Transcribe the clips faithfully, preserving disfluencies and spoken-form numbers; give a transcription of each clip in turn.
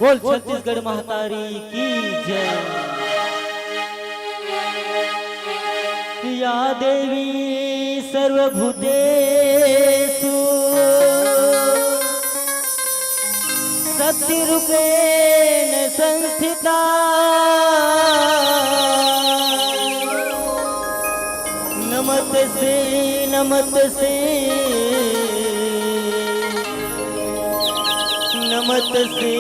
बोल छत्तीसगढ़ महतारी की जय। या देवी सर्वभूतेषु शक्तिरूपेण संस्थिता। नमस्ते, नमस्ते, नमस्ते,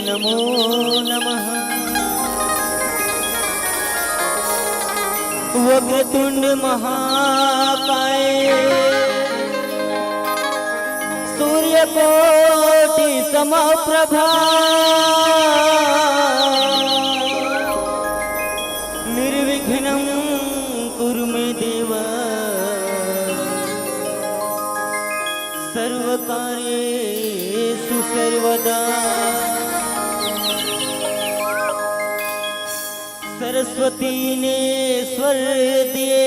नमो नमः। वक्रतुंड महाकाय, सूर्यकोटि समप्रभा। निर्विघ्नं कुरु मे देव, सर्वकार्येषु सर्वदा। सरस्वती ने स्वर दिए,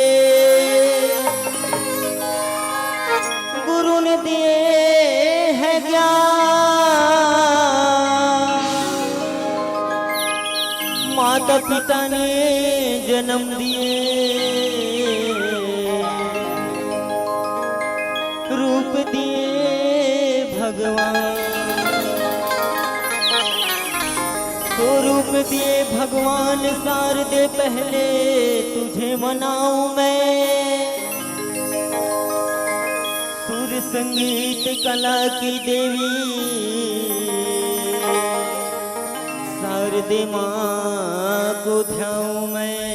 गुरु ने दिए हैं ज्ञान, माता पिता ने जन्म दिए, रूप दिए भगवान। तो रूप दिए भगवान शारदे, पहले तुझे मनाऊं मैं। सुर संगीत कला की देवी शारदे माँ को ध्याऊं मैं।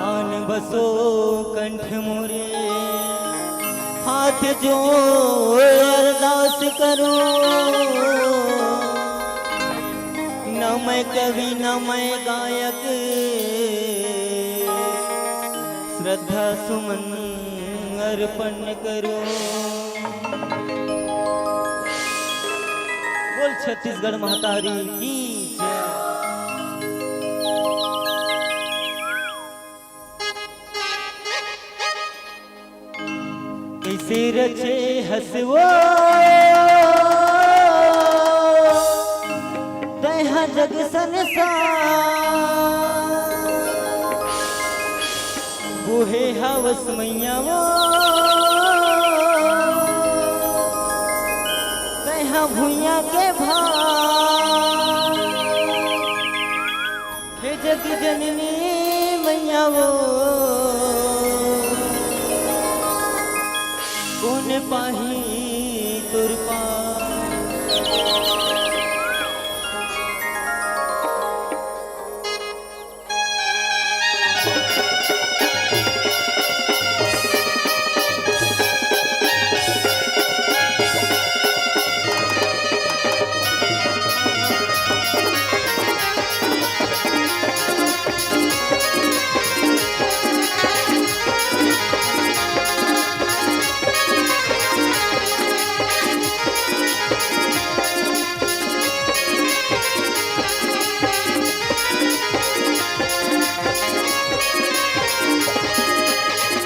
आन बसो कंठ मोरे, हाथ जोड़ अरदास करूं। न मैं कवि न मैं गायक, श्रद्धा सुमन अर्पण करूं। बोल छत्तीसगढ़ महतारी की जय। कइसे रचे हस वो तैहा जग संसार, बोहे हवस मइया वो तैहा भुइयां के भार। हे जग जननी मइया वो, कोन पाही तोर पार।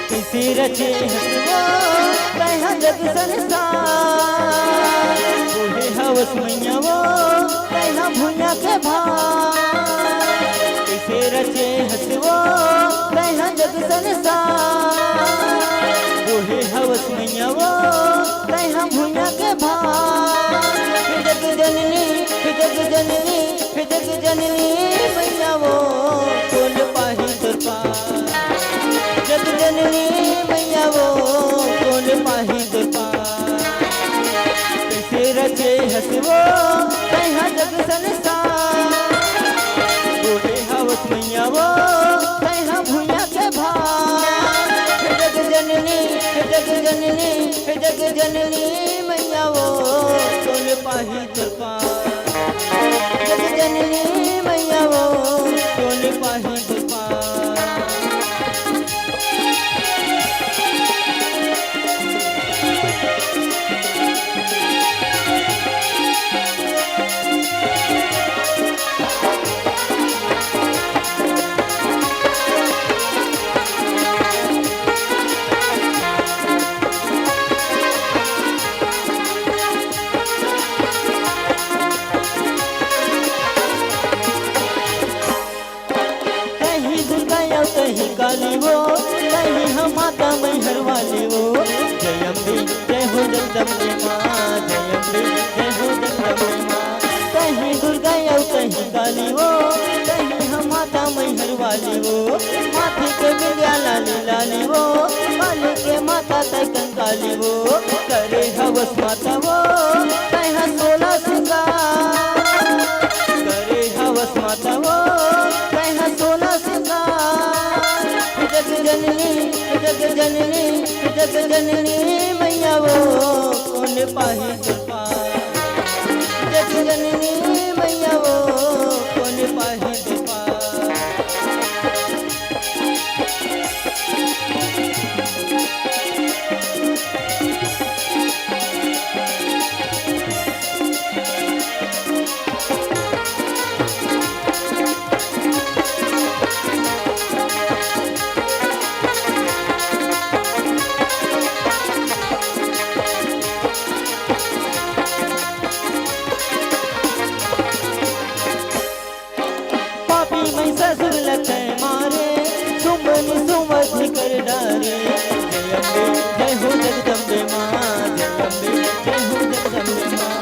कइसे रचे हस वो तैहा जग संसार, बोहे हवस मइया वो तैहा भुइयां के भार। कइसे रचे हस वो तैहा जग संसार, बोहे हवस मइया वो तैहा भुइयां के भार। जग जननी, जग जननी, हे जग जननी मइया वो, कोन पाही तोर पार। जग जननी मइया वो, कोन पाही तोर पार। कइसे रचे हस वो तैहा जग संसार, बोहे हवस मइया वो तैहा भुइयां के भार। जग जननी, जग जननी, जग जननी मइया वो, कोन पाही तोर पार। जग जननी मइया वो, कोन पाही तोर पार। जगदम्बे माँ, जय अम्बे, जय हो जगदम्बे माँ। कहीं दुर्गा अउ कहीं काली वो, कहीं हम माता मैहर वाली वो। माथे के बिंदिया लाली लाली वो, काली के माता तय कंकाली वो। करे हवस माता वो, तय ह सोला सिंगार। करे हवस माता वो, तय ह सोला सिंगार। जग जननी, जग जननी, जग जननी मैया वो, कोन पाही तोर पार। जग जननी मैया वो, कोन पाही तोर पार। पापी महिषासुर ल तैं मारे, सुम्हनी सुमधि कर डारे। जय अम्बे, जय हो जगदम्बे माँ, जय अम्बे, जय हो जगदम्बे माँ।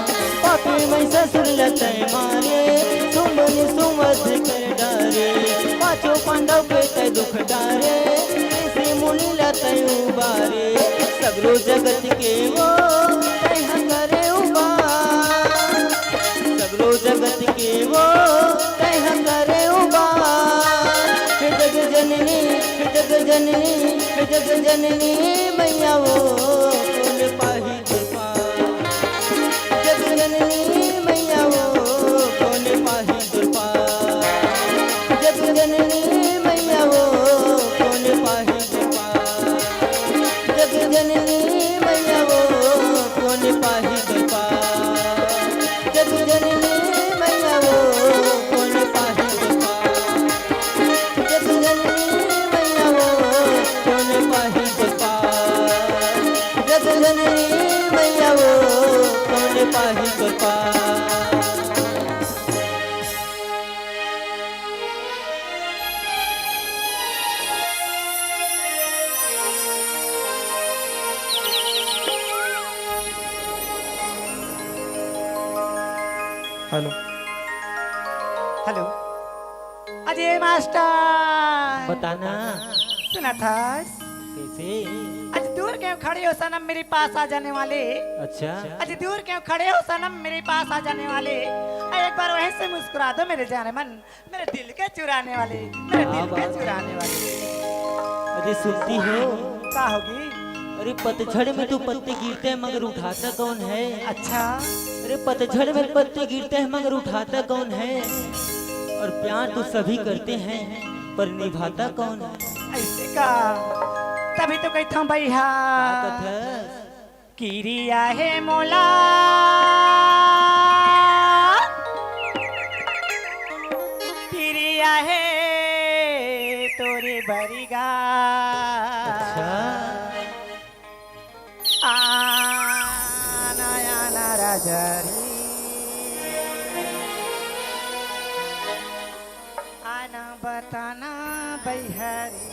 पापी महिषासुर ल तैं मारे, सुम्हनी सुमधि कर डारे। पाँचों पांडव के तैं दुख डारे, ऋषि मुनि ल तैं उबारे। सगरो जगत के वो तैं ह करे उबार। सगरो जगत के वो तैं ह करे उबार। हे जग जननी, हे जग जननी, हे जग जननी मैया वो, कोन पाही तोर पार। जग जननी मैया वो, कोन पाही तोर पार। जग जननी मैया वो, कोन पाही तोर पार। जग जननी मैया वो, कोन पाही तोर पार। जग जननी मैया वो, कोन पाही तोर पार। जग जननी मैया वो, कोन पाही तोर पार। जग जननी मैया वो, कोन पाही तोर पार। हेलो। हेलो। अजय मास्टर। बता ना। सुनथस? कइसे? अति दूर क्यों खड़े हो सनम, मेरे पास आ जाने वाले। अच्छा। अति दूर क्यों खड़े हो सनम, मेरे पास आ जाने वाले। एक बार वहीं से मुस्कुरा दो मेरे जानेमन, मेरे दिल के चुराने वाले, मेरे दिल के चुराने वाले। अरे सुनती हो? का होगी? अरे पतझड़ में तो पत्ते गिरते हैं मगर उठाता कौन है? अच्छा। अरे पतझड़ में पत्ते गिरते हैं मगर उठाता कौन है? और प्यार तो सभी करते हैं पर निभाता कौन है? अइसे का? तभी तो कहिथंव भैया। का कथस? किरिया हे मोला, किरिया हे तोरे बर गा। अच्छा। आना, आना राजा रे। आना बताना बइहारी।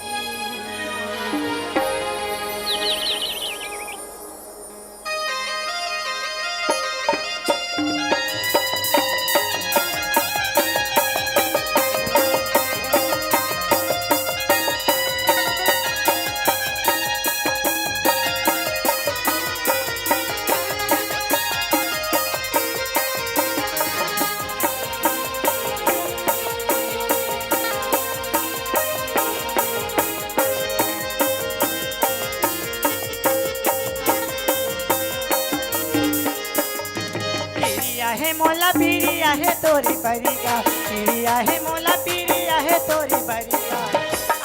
पिरिया हे मोला, पिरिया हे तोरे बर गा, पिरिया हे मोला, पिरिया हे तोरे बर गा।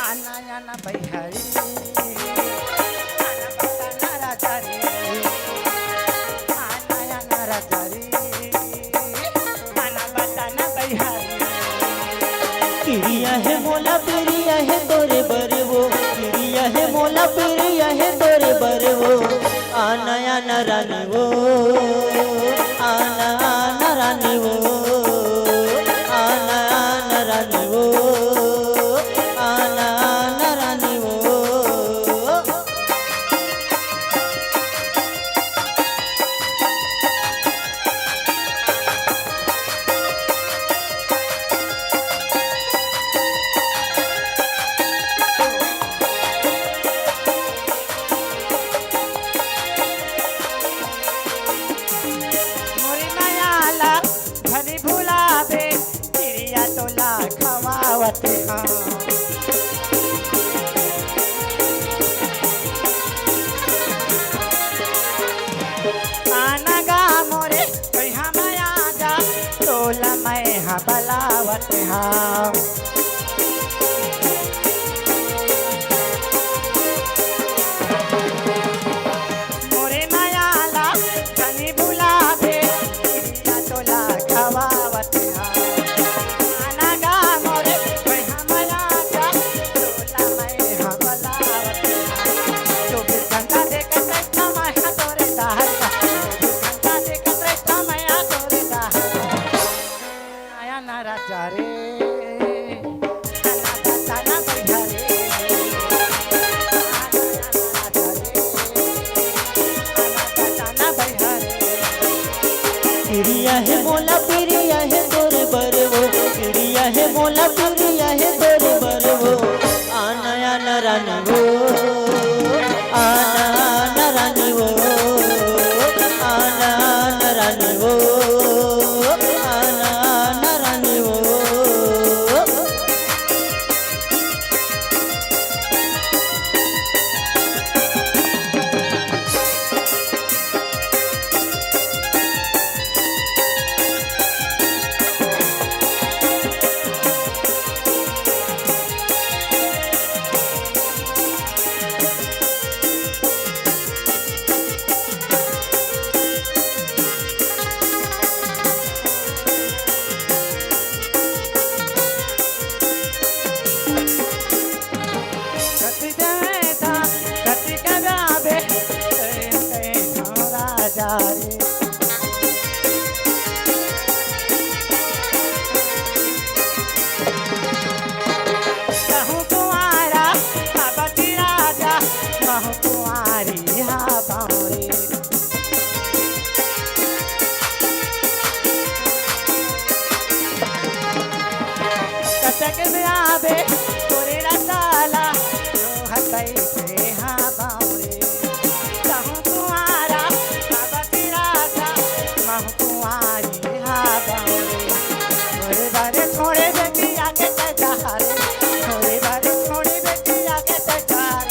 आना, आना बइहारी, आना बताना राजा रे, आना, आना राजा रे। आना बताना बइहारी। पिरिया हे मोला, पिरिया हे तोरे बर वो, पिरिया हे मोला, पिरिया हे तोरे बर वो। आना, आना रानी वो, आना, आना रानी वो, आना, आना रानी वो, आना, आना रानी वो। आना गा मोरे, कोई हम आजा, तोला मैं हा बलावत हा। मोरे माया ला झनी भुलाबे, किरिया तोला खवावत हा। आना गा मोरे, कोई हम आजा, तोला मैं हा बलावत हा। चौबीस घंटा देखत रहिथंव मैं हा तोरे डहर का, चौबीस घंटा देखत रहिथंव मैं हा तोरे डहर का। आया ना राजा रे, आना बता ना भैया रे। आना बता ना भैया रे। पिरिया हे मोला, पिरिया हे तोरे बर वो, पिरिया हे मोला, पिरिया हे तोरे बर वो। आना, आना रानी वो, आना, आना रानी वो, आना, आना रानी वो, आना, आना रानी वो। कति देवे था, कति कगाबे, तें, तें राजा रे। कहूँ कुंवारा, अबकी राजा, महूँ कुंवारी हा बावरे। कतक में आबे तोरे रसाला, रोहत से हा बावरे। कहूँ कुंवारा, बाबा की राजा, महूँ कुंवारी हा बावरे। तोरे बारे छोड़े बेटिया के तैयार, तोरे बारे छोड़े बेटिया के तैयार।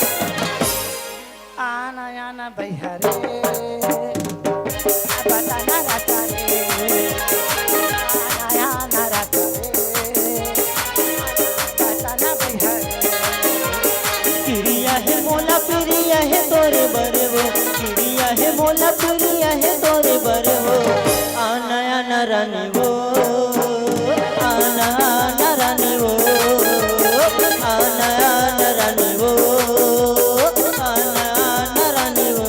आना, आना भैया रे, बता ना राजा रे, आना, आना राजा रे, बता ना भैया रे। पिरिया हे मोला, पिरिया हे तोरे बर वो, पिरिया हे मोला, पिरिया हे तोरे बर वो। आना, आना रानी वो, आना, आना रानी वो, आना, आना रानी वो, आना, आना रानी वो।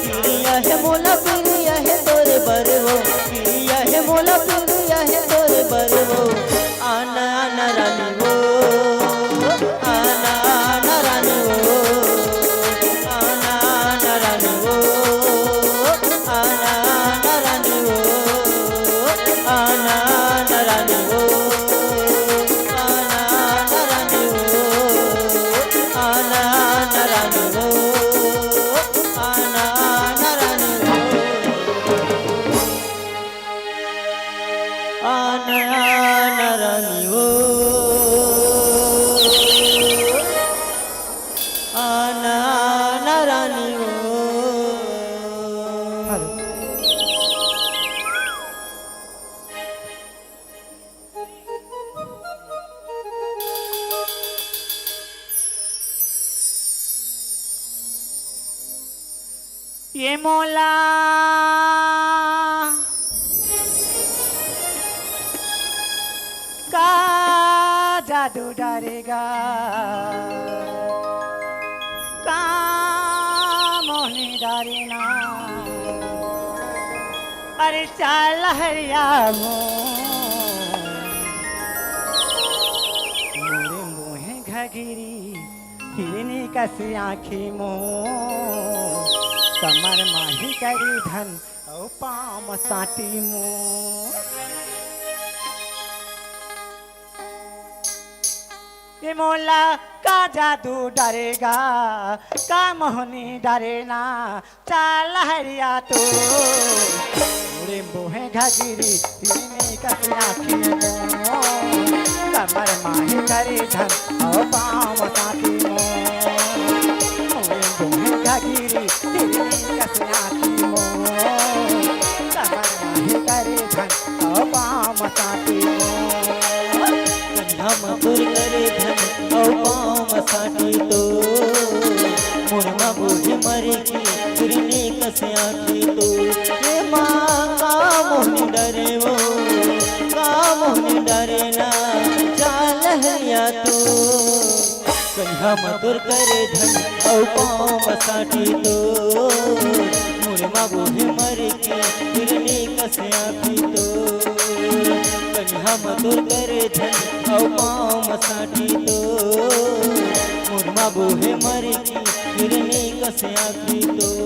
पिरिया हे मोला, पिरिया हे तोरे बर वो, पिरिया हे मोला, पिरिया हे तोरे बर वो। आना, आना रानी वो, आना, आना रानी वो, आना, आना रानी वो, आना, आना रानी वो, आना, आना रानी वो, आना, आना रानी वो, आना, आना रानी वो, आना, आना रानी वो। आना, आना रानी वो, आना, आना रानी वो। ये मोला का जादू डारेगा, का मोहनी डारेना। अरे चाल हरिया मो, मोरे मोहे घगिरी, हिरनी कस आँखी मो, कमर माही करी धन, अउ पाँव म साटी मो। ये मोला का जादू डरेगा, का मोहनी डरेना, चाल हरिया तो। मोरे मोहे घगिरी, हिरनी कस आँखी मो, कमर माहे करे धन अउ पाँव म साटी मोर। मोरे गोहे घगिरी हिरनी कस आँखी मोर। कमर माहे करे धन अउ पाँव म साटी मोर। कनिहा म तोर करे धन अउ पाँव म साटी तोर। मोर म बोहे मरे के हिरनी कस आँखी तोर। ए माँ का मोहनी डरे वो, का मोहनी डरे ना, जा लहरिया तोर। कनिहा म तोर करे धन अउ पाँव म साटी तोर। मोर म बोहे मरे के हिरनी कस आँखी तोर। कनिहा म तोर करे धन अउ पाँव म साटी तोर। मोर म बोहे मरे के हिरनी कस आँखी तोर।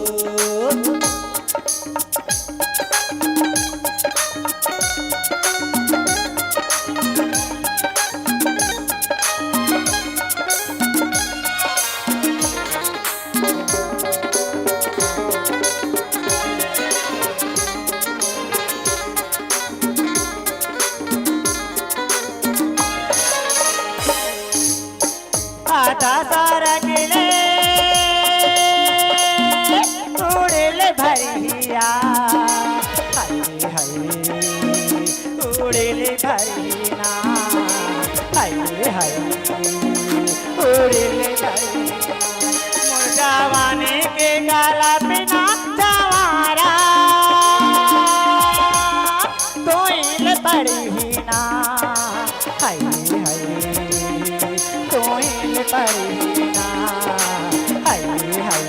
आधा सारा गिले उड़ेले भरिया, हाय हाय, उड़ेले भरिया ना, हाय हाय, उड़ेले भरिया। मोर जवानी के काला बिना जवारा, तोइल पड़ी ना, हाय हाय, तोइल पड़ी ना, हाय हाय,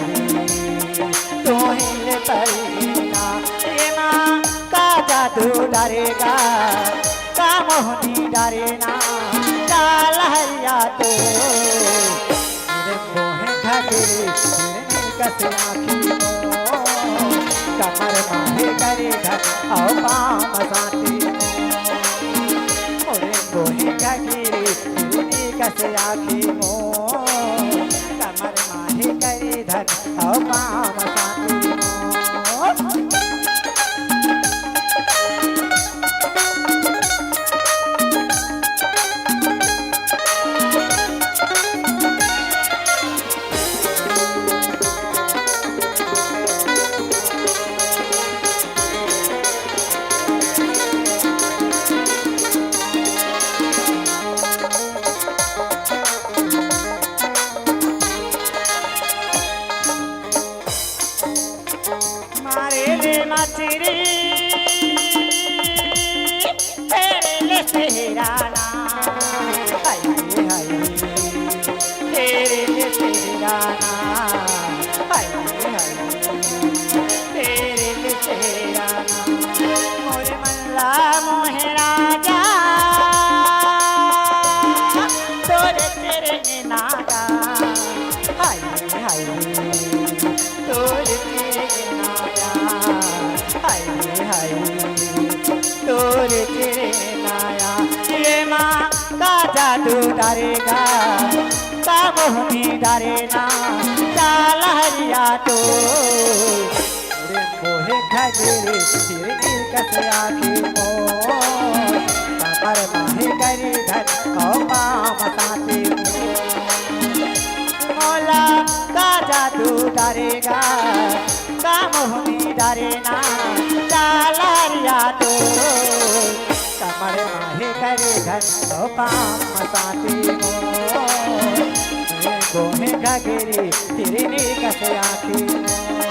तोइल पड़ी ना। ये माँ का जादू डरेगा, का मोहनी डरे ना, का लहरिया तो। मोरे मोहे घाघरी हिरनी कस आँखी मोर, कमर माहे करे धन अउ पाँव म साटी मोर। मोरे मोहे घाघरी हिरनी कस आँखी मोर, कमर माहे करे धन अउ पाँव म साटी मोर। मारे ले मछरी, तेरे ले सेहराना, हाय हाय, तेरे ले सेहराना, हाय हाय, तेरे ले सेहराना। मोर मन ला मोहे राजा, तोरे तेरे ने नागा, हाय हाय, तोर तेरे नाया, हाय हाय, तोर तेरे नाया। ये माँ का जादू डरेगा, का मोहनी डरे ना, का लहरिया तो। मोरे मोहे घाघरी हिरनी कस आँखी मोर, कमर माहे करे धन अउ पाँव म साटी मोर। मोला का जादू डरेगा, का मोहनी डरे ना, का लहरिया तो। कमर माहे करे धन अउ पाँव म साटी मोर। मोरे गोहे घाघरी हिरनी कस आँखी मोर।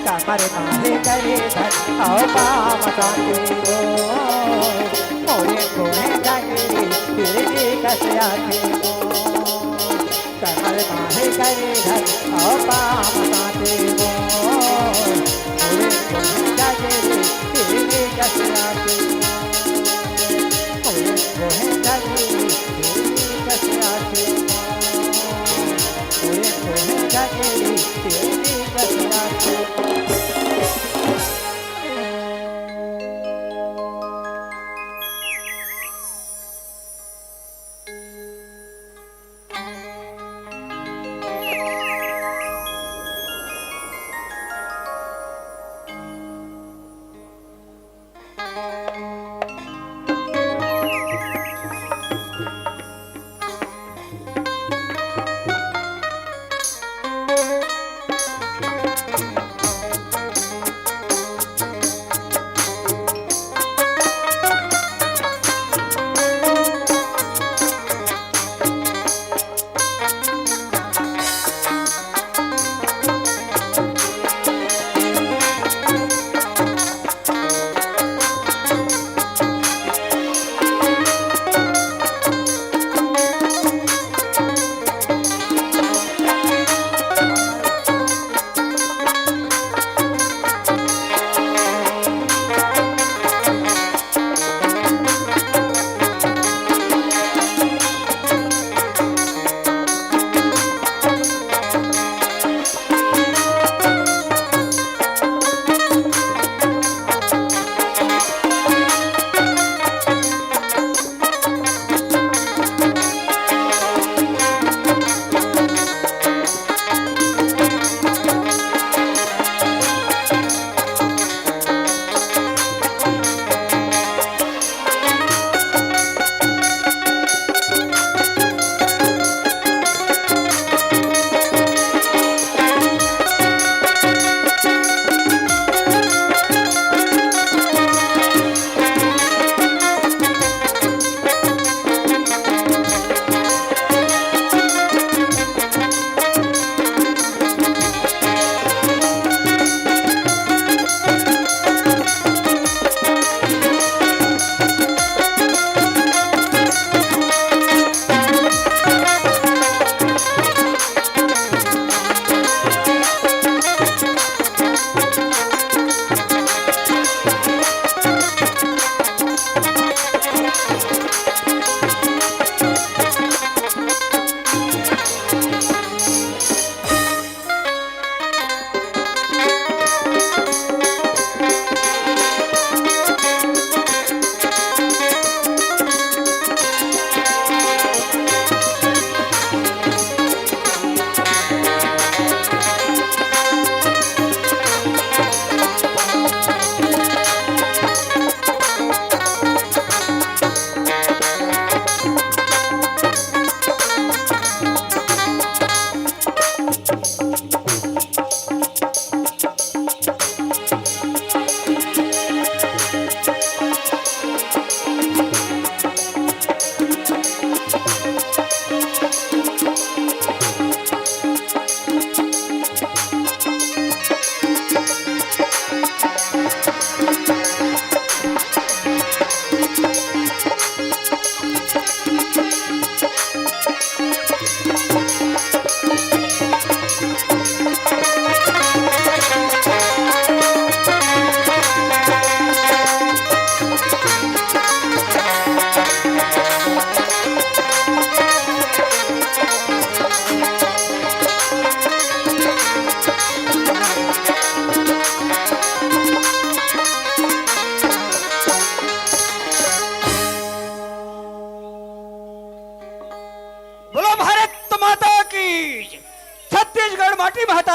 कमर माहे करे धन अउ पाँव म साटी मोर। मोरे गोहे घाघरी हिरनी कस आँखी मोर। कमर माहे करे धन अउ पाँव म साटी मोर। मोरे गोहे घाघरी हिरनी कस आँखी मोर। मोरे गोहे घाघरी हिरनी कस आँखी मोर। मोरे गोहे घाघरी हिरनी कस आँखी मोर।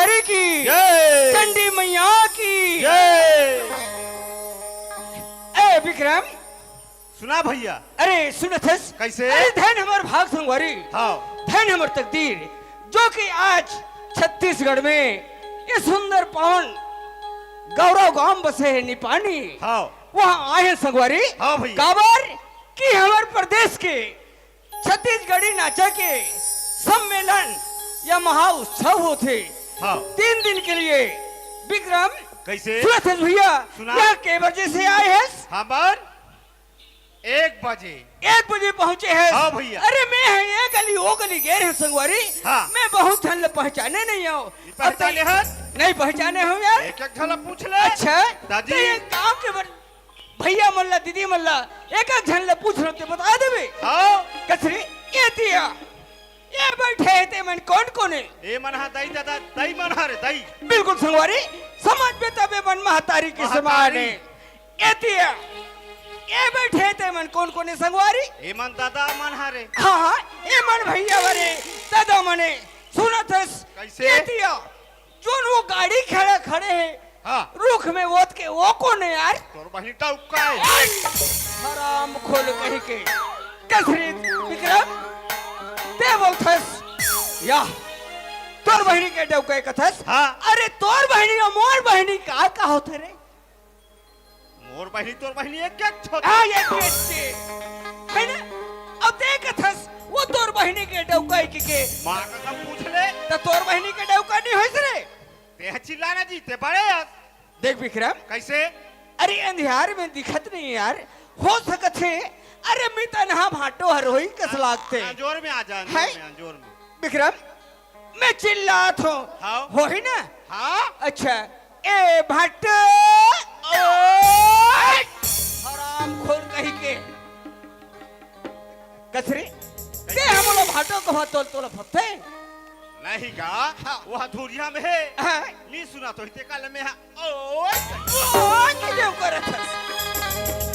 की, जय। चंडी मैया की। जय। ए विक्रम, सुना भैया। अरे सुनत हस? कैसे? अरे धन हमर भाग संगवारी। हाँ। धन हमर तकदीर, जो कि आज छत्तीसगढ़ में ये सुंदर पावन गौरव गांव बसे हे निपानी। हाँ। वहाँ आए हैं संगवारी। हाँ भैया। काबर कि हमर प्रदेश के छत्तीसगढ़ी नाचा के सम्मेलन या महाउत्सव होथे। हाँ। तीन दिन के लिए। विक्रम, कैसे? सुनत हस भैया? सुना। यहाँ के बजे से आए हस? हमर एक बजे। एक बजे पहुंचे हस? हाँ भैया। अरे मैं है ये गली वो गली गे रहे संगवारी। हाँ। मैं बहुत झन ल पहचाने नहीं हूँ। ये पहचाने अब तक हस? नहीं पहचाने हूँ यार। एक एक झन ल पूछ ले। अच्छा। दादी। तो ये गांव के बर-, भैया मन ला, दीदी मन ला, एक एक झन ला पूछ रहे ते बता देबे। हाँ। कस रे, ये तिया, ये बैठे हे ते मन कोन कोन हे? ए मन हा दाई ददा, दाई मन हा रे, दाई। बिल्कुल संगवारी, समझ में तबे मन महतारी के समान हे। महतारी। ए तिया, ये बैठे हे ते मन कोन कोन हे संगवारी? ए मन ददा मन हा रे। हाँ, हाँ, ए मन भैया बर हे, ददा मन हे। सुनत हस? कैसे? ए तिया, जोन वो गाड़ी खड़ा खड़े हे, हाँ। रुख में ओत के, वो कोन हे यार? तोर बहिनी डौका हे। हराम खोल कही के। कस रे विक्रम, ते बोलथस या तोर बहिनी के डौका कथस? हाँ। अरे तोर बहिनी अउ मोर बहिनी का, का होथे रे? मोर बहिनी तोर बहिनी एक एक ठो। हाँ, एक एक ठे। है ना? अब ते कथस, वो तोर बहिनी के डौका हे के, के। माँ का पूछ ले। त तोर बहिनी के डौका नहीं होइस रे? ते ह चिल्ला ना जी, ते बड़े हस। देख विक्रम। कैसे? अरे अंधियार में दिखत नहीं यार, हो सकत हे। अरे मितनहा भांटो हर होही कस लागथे। अंजोर में आ जा, अंजोर हैं? में, अंजोर में। विक्रम, मैं चिल्लात हूँ। हाँ। होही ना? हाँ। अच्छा, ए भांटो, ओ, हराम खोर कही के। कस रे, ते हमला भांटो कहा तोल तोला फपथे? नहीं का? हाँ। वो धुरिया में हे। हाँ। नी सुना तो इते काल में हा। ओए, ओए, के देव करत हस।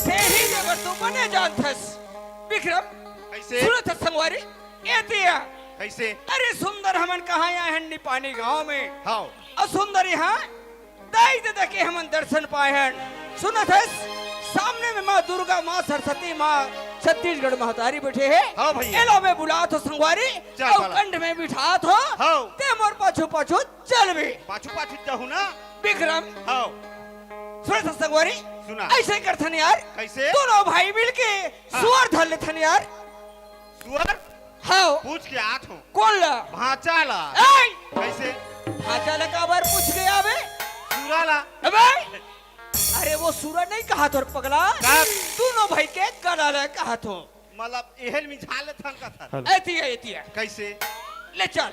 तेही जगह तू बने जानत हस। विक्रम, कैसे? सुनत हस संगवारी? ए तिया। कैसे? अरे सुंदर हमन कहाँ आए हन निपानी गांव में। हाँ। अउ सुंदर यहाँ दाई ददा के हमन दर्शन पाए हन। सुनत हस, सामने में माँ दुर्गा, माँ सरस्वती, माँ छत्तीसगढ़ महतारी बैठे हे। हाँ भैया। एला मैं बुलात हों संगवारी, चल अउ बाला। कंठ में बिठात हों। हाँ। ते मोर पाछू पाछू चलबे। पाछू पाछू जाहू ना। विक्रम। हाँ। सुनत हस संगवारी, सुना। ऐसे करथन यार। कैसे? दोनों भाई मिलके हाँ। सुअर धर लेथन यार। सुअर? हाँ। पूछ के आत हों। कोन ला? भांचा ला। ए! कैसे? भांचा ला काबर पूछ के आबे? सुरा ला। अबे! अरे वो सुरा नहीं कहात हों रे पगला। का? दोनों भाई के गला ला कहात हों। मतलब एहल मिझा लेथन कथन। ए तिया, ए तिया। कैसे? ले चल।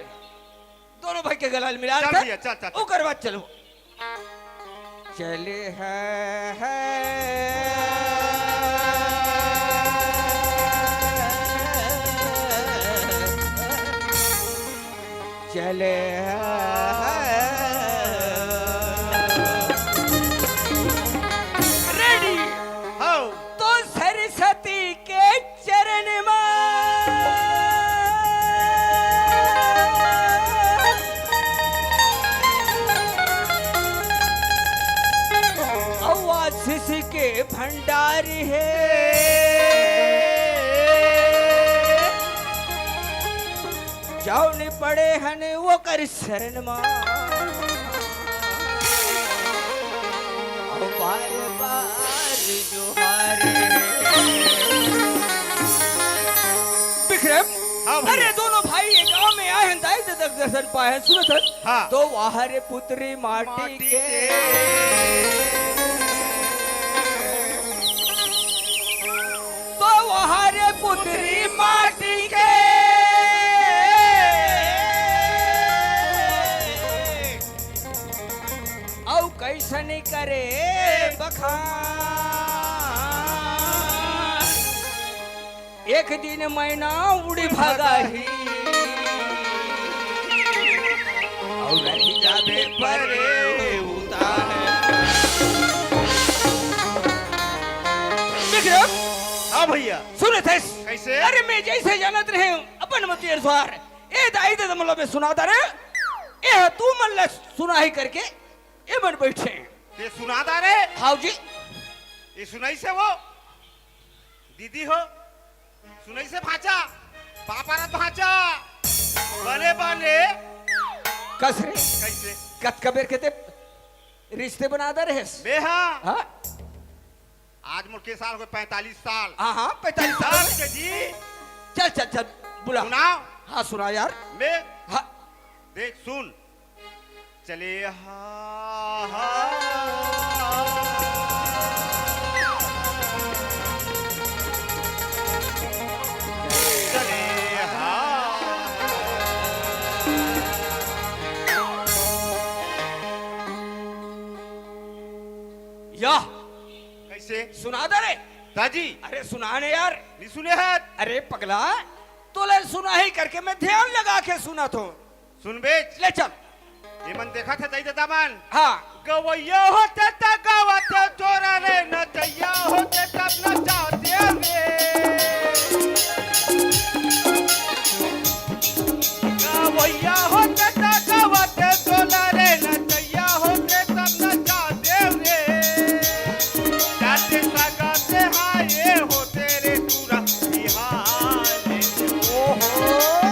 दोनों भाई के गला ला मिला चल लेथन। भैया, चल, चल, चल। ओकर बाद चलो। चले हैं, चले हैं। Ready। हाँ। तो सरस्वती के चरण मा। अउ आशीष के भंडार हे। जउन पड़े हन ओकर शरण मा। अउ बार बार जोहार। विक्रम, हाँ भैया। अरे दोनों भाई ये गांव में आए हन, दाई ददा के दर्शन पाए हन, सुनत हस? हाँ। तो वाह रे पुत्री माटी माटी के। के। तो वाह रे पुत्री माटी के। अउ कइसन करे बखान। एक दिन मैना उड़ी भागाही। अउ रहि जाबे परे उतान। विक्रम। हाँ भैया। सुनत हस? कैसे? अरे मैं जइसे जानत रहेंव अपन मति अनुसार ए दाई ददा मन ला मैं सुनात रहेंव। ए, तू मन ला सुनाही करके ए मन बैठे। ते सुना दा रे। हाव जी। ये सुनाही से वो दीदी हो, सुनाही से भांचा, पापा रा भांचा, बने बने। कस रे? कैसे? कतका बेर के ते रिश्ते बना दा रहेस? बे हाँ। हाँ? आज मोर के साल हो गए, पैंतालीस साल। हाँ, हाँ, पैंतालीस साल साल हो गए। के जी। चल, चल, चल, बुला। सुनाओ। हाँ, सुना यार। मैं हाँ। देख, सुन। चले हा, हा। चले हा। या। कैसे? सुना दे रे। दाजी। अरे सुना ने यार। नहीं सुने हैं। अरे पगला, तोले सुनाही करके मैं ध्यान लगा के सुनत हों। सुन बे। ले चल। ये मन देखा था दाई ददा मन। हाँ। गवैया होते त गावत तोरा रे, नचैया होते तब नचाते रे। गवैया होते त गावत तोरा रे, नचैया होते तब नचाते रे। जाते सगाते हाय होते रे तुरा बिहार। ओहो।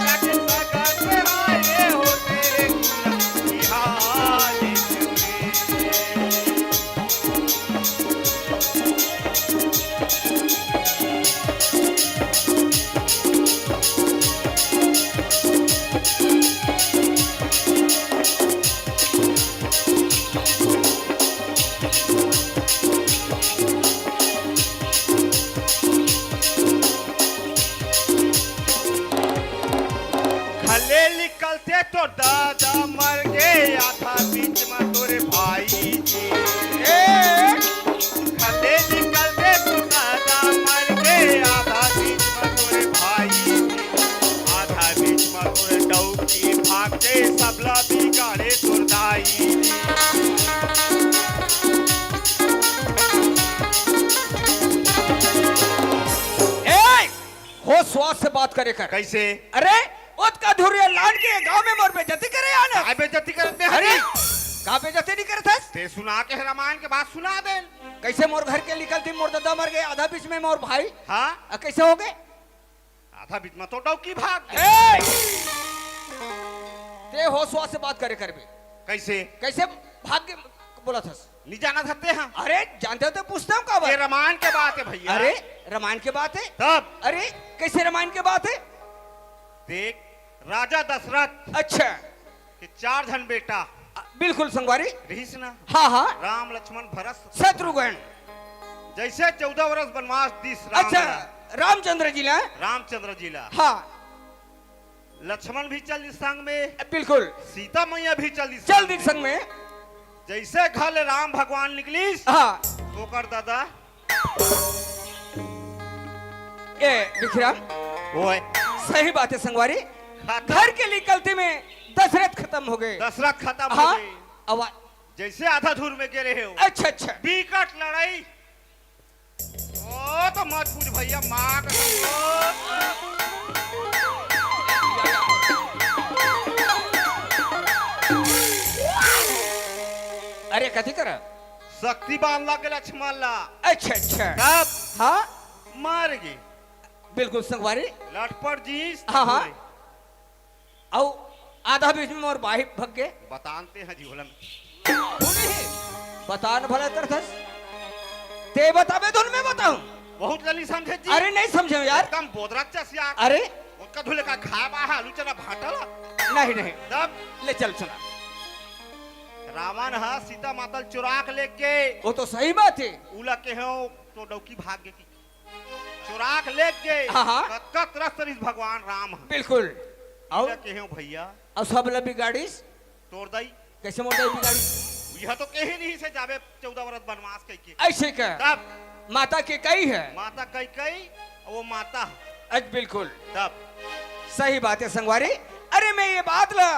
जाते सगाते हाय होते रे तुरा बिहार। खले निकलते तो दादा मर गे आधा बीच में तोरे भाई जी। ए! खले निकलते तो दादा मर गे आधा बीच में तोरे भाई जी। आधा बीच में तोरे डौकी भाग के सबला बिगाड़े तोर दाई जी। ए! होश स्वास से बात करे कर। कैसे? अरे, ओतका धुरिया लान के गांव में मोर बेइज्जती करे आना। काय बेइज्जती करत बे अरे, हरी? का बेइज्जती नहीं करत हस? ते सुना के रामायण के बात सुना दे। कैसे मोर घर के निकलती, मोर ददा मर गे, आधा बीच में मोर भाई। हाँ? आ, कैसे हो गे? आधा बीच में तो डौकी भाग गे। ए! ते होश स्वास से बात करे करबे। कैसे? कैसे भाग गे बोलत हस? नहीं जाना था ते हाँ। अरे, जानते हो तो पूछता हूँ का बात? ये रामायण के बात है भैया। अरे, रामायण के बात है? तब? अरे, कैसे रामायण के बात है? देख, राजा दशरथ अच्छा। के चार झन बेटा अ, बिल्कुल संगवारी। रहिस ना? हाँ, हाँ। राम, लक्ष्मण, भरत, शत्रुघ्न। जैसे चौदह वर्ष वनवास दिस राम अच्छा, ला। रामचंद्र जी ला। रामचंद्र जी ला। हाँ। लक्ष्मण भी चल दिस संग में। बिल्कुल। सीता मैया भी चल दिस चल संग दिस में। संग में। जैसे घर ले राम भगवान निकलिस, हाँ। ओकर दादा। ए, विक्रम। ओए। सही बात है संगवारी। खत्म। घर के निकलती में दशरथ खत्म हो गए। दशरथ खत्म हो हाँ, गए। अब जैसे आधा धुर में गे रहे हो। अच्छा, अच्छा। बिकट लड़ाई। ओ, तो मत पूछ भैया, माँ का कसम। अरे, कथी करा? शक्ति बांध लग गेल लक्ष्मण ला। अच्छा, अच्छा। तब हाँ? मार गे। बिल्कुल संगवारी। लटपट जीस। हाँ, हाँ। अउ आधा बीच में मोर भाई भग गे। बतानते हैं जी, होलन। बतान भला करथस। ते बताबे धुन में बताऊं? बहुत जल्दी समझे जी। अरे नहीं समझे यार। एकदम बोदरा चस यार। अरे। ओतका धुले का खाए बा है, आलू चना भाटा ला। नहीं, नहीं। तब? ले चल सुना। रावण हा सीता माता ल चुरा के लेके। वो तो सही बात है। उला के हो तो डौकी भाग गे की। चुरा के लेके। हाँ, हाँ। कतका त्रस्त रहिस भगवान राम ह। बिल्कुल। अउ? उला के हो भैया। अउ सब ल बिगाड़िस? तोर दाई। कैसे मोर दाई बिगाड़िस? यह तो कहे नहीं से जाबे चौदह वर्ष वनवास कह के। ऐसे का? तब? माता कैकई है। माता कैकई, वो माता। अज बिल्कुल। तब? सही बात है संगवारी। अरे मैं ये बात ला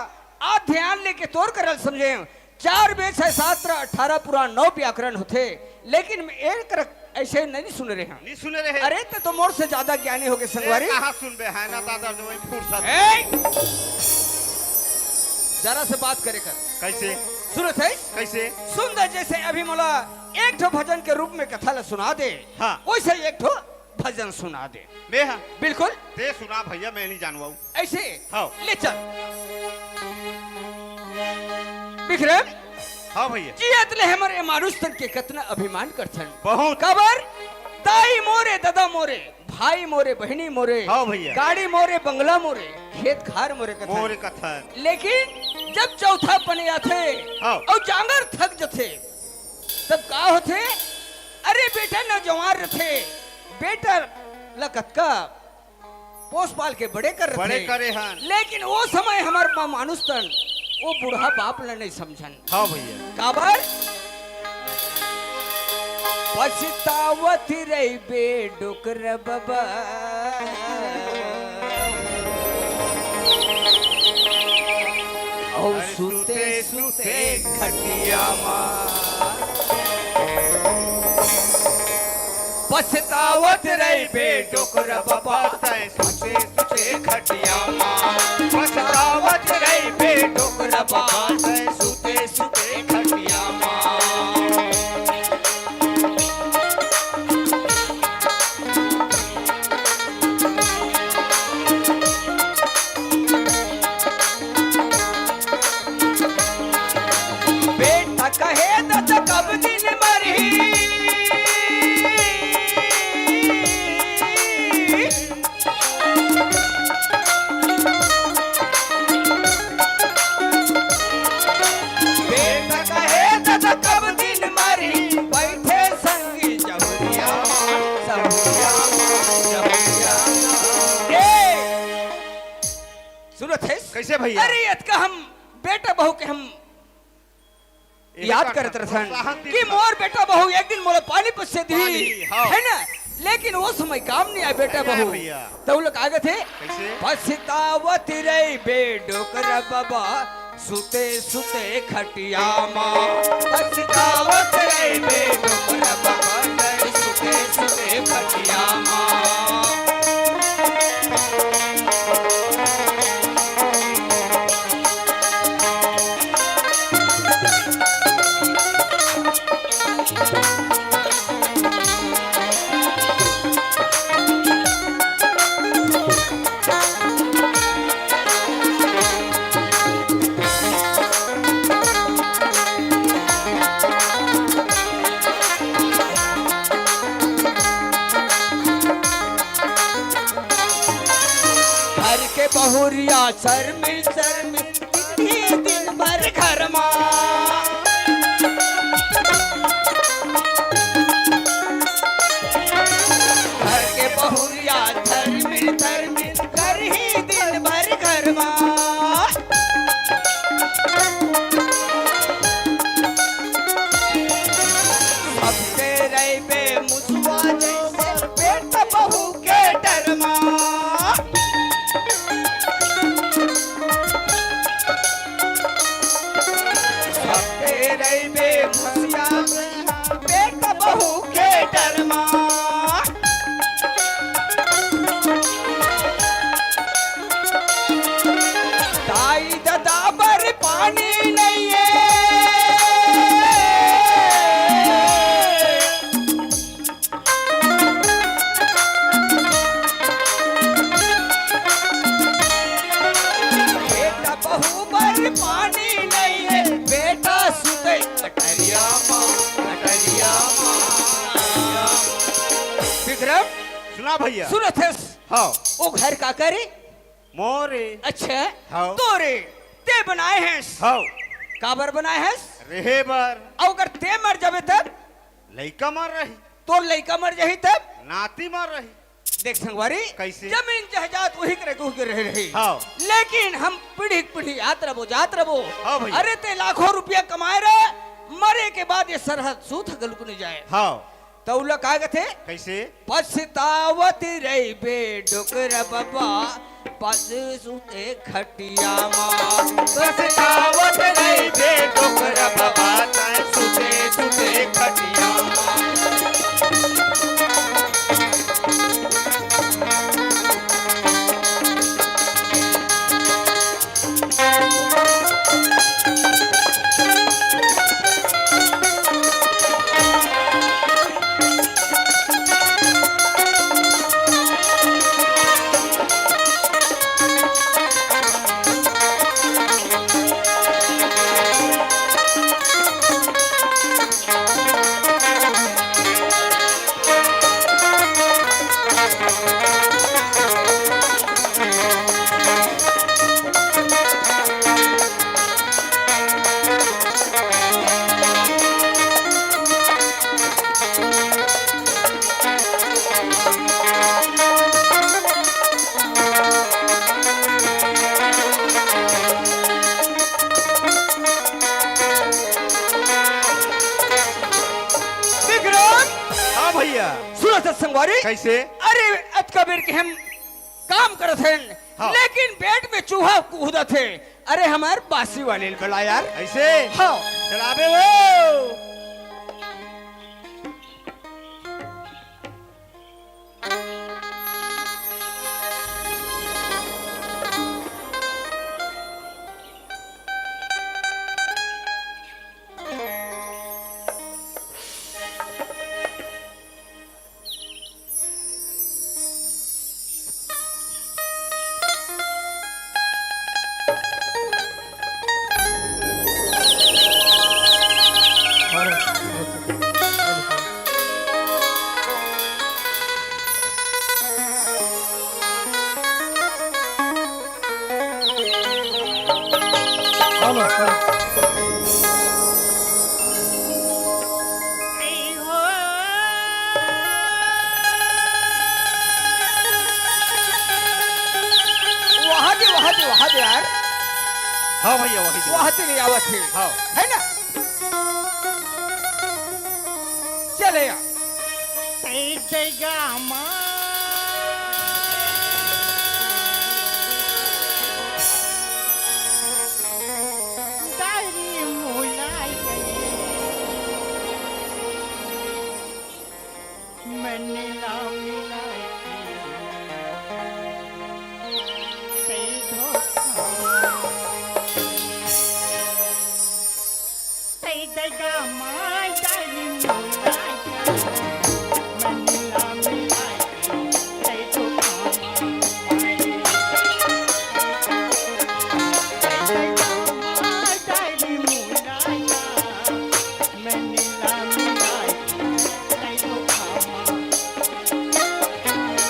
आज ध्यान लेके तोर करल समझे हूँ। चार वेद छह शास्त्र, अठारह पुराण, नौ व्याकरण होथे, लेकिन मैं एक रक-, ऐसे नहीं सुन रहे हैं। नहीं सुने रहे। अरे, ते तो मोर से ज्यादा ज्ञानी हो गए, संगवारी। ए, कहाँ सुनबे, है ना दादा जो वही फुर्सत। ए! जरा से बात करे कर। कैसे? सुनत है? कैसे? सुंदर जैसे अभी मोला एक ठो भजन के रूप में कथा ला सुना दे, हाँ। वैसे एक ठो भजन सुना दे। मैं हाँ। बिल्कुल। ते सुना भैया, मैं नहीं जानवाऊ। ऐसे? हाँ। ले चल। विक्रम। हाँ भैया। जियत ले हमर ए मानुष तन के कतना अभिमान करथन। बहुत। काबर? दाई मोरे, ददा मोरे, भाई मोरे, बहिनी मोरे, हाँ भैया। गाड़ी मोरे, बंगला मोरे, खेत खार मोरे कथन। मोरे कथन। लेकिन जब चौथा पने आथे हाँ। अउ जांगर थक जथे, तब का होथे? अरे बेटा नौजवान रथे, बेटा ल कतका पोस पाल के बड़े कर बड़े रथे। करे हन। लेकिन वो समय हमर मा-, मानुष तन वो बूढ़ा बाप ल नहीं समझन। हाँ भैया। काबर? पछतावत रहिबे डोकरा बबा। अउ अरे सुते सुते सुते खटिया मा। पछतावत रहिबे डोकरा बबा। तैं सुते सुते खटिया मा। पछतावत रहिबे डोकरा बबा। तैं सुते सुते खटिया मा। बेटा कहे ददा कब दिन मरही। बेटा कहे ददा कब दिन मरही, बैठे संगी जहुरिया, जहुरिया, जहुरिया। ए! सुनत हस? कैसे भैया? अरे, अतका हम बेटा बहू के हम एही याद बात करत का रहथन प्रोत्साहन दे कि बर। मोर बेटा बहू एक दिन मोला पानी पसे दिही, पानी, हाँ। है ना? लेकिन वो समय काम नहीं आए बेटा नहीं आए बहू। भैया। तो वो लोग आगे थे, कैसे? पछतावत रहिबे डोकरा बबा, सुते सुते खटिया मा। पछतावत रहिबे डोकरा बबा, सुते सुते खटिया मा। घर के बहुरिया शर्मिन शर्मिन दिन भर घर मा। घर के बहुरिया धर्मिन धर्मिन करही दिन भर घर मा। सबके रहिबे मुसवा जैसे बेटा बहू के डर मा। सबके रहिबे मुसिया में बेटा बहू के डर मा। दाई ददा बर पानी नइये। बेटा बहू बर पानी नइये, बेटा सुते कटरिया मा, कटरिया मा। विक्रम, सुना भैया। सुनत हस? हाँ। वो घर काकर ए? मोर ए। अच्छा, हाँ। तोर ए, ते बनाए हस। हाँ। काबर बनाए हस? रहे बर। अउ अगर ते मर जाबे तब? लइका मर रही। तोर लइका मर जाही तब? नाती मर रही। देख संगवारी, कैसे? जमीन जायदाद उही करे के, उही करे रही। हाँ। लेकिन हम पीढ़ी के पीढ़ी आत रबो, जात रबो। हाँ भैया। अरे ते लाखों रुपया कमाए रहे, मरे के बाद ये सरहद सूत घलुक नहीं जाए। हाँ। त ओला का कथे? कैसे? पछतावत रहिबे डोकरा बबा, पास सुते खटिया मा। पछतावत रहिबे डोकरा बबा, तैं सुते सुते खटिया मा। कइसे? अरे, अतका बेर के हम काम करत हन, हाँ। लेकिन बेड में चूहा कूदत हे। अरे, हमर बांसी वाले ल बला यार। अइसे? हाँ। चलाबे वो। वहाँ दे, वहाँ दे, वहाँ दे यार। हाँ भैया, वही दे। वहाँ दे ले आवत हे। हाँ। है ना? चले यार।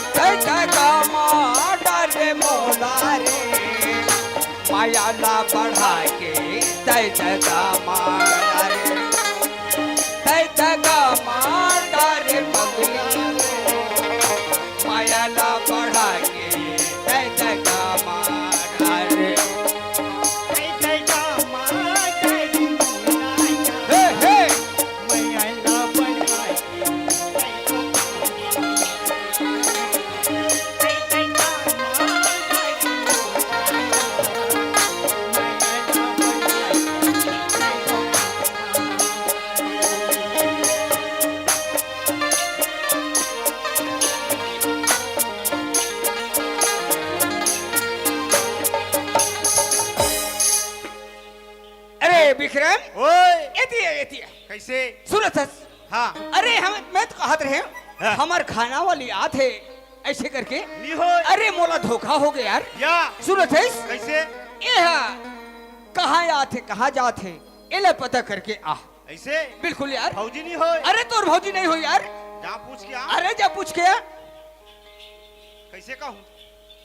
तै दगा मार डारे मोला रे, माया ला बढ़ा के तै दगा मार रे, तै दगा मार डारे पगली रे, माया ला बढ़ा के तै दगा मार रे। हे, हे। अरे विक्रम, ओए। एती, एती। कइसे? सुनत हस? हाँ। अरे हम, मैं तो कहत रहे, हाँ। हमर खाना वाली आत हे, अइसे करके। नी होय। अरे मोला धोखा हो गया यार। या। सुनत हस? कइसे? ए हा, कहाँ आत हे, कहाँ जात हे, एला पता करके आ। अइसे? बिल्कुल यार। भौजी नी होय। अरे तोर भौजी नहीं होय यार। जा पूछ के आ। अरे जा पूछ के आ। कइसे कहूँ?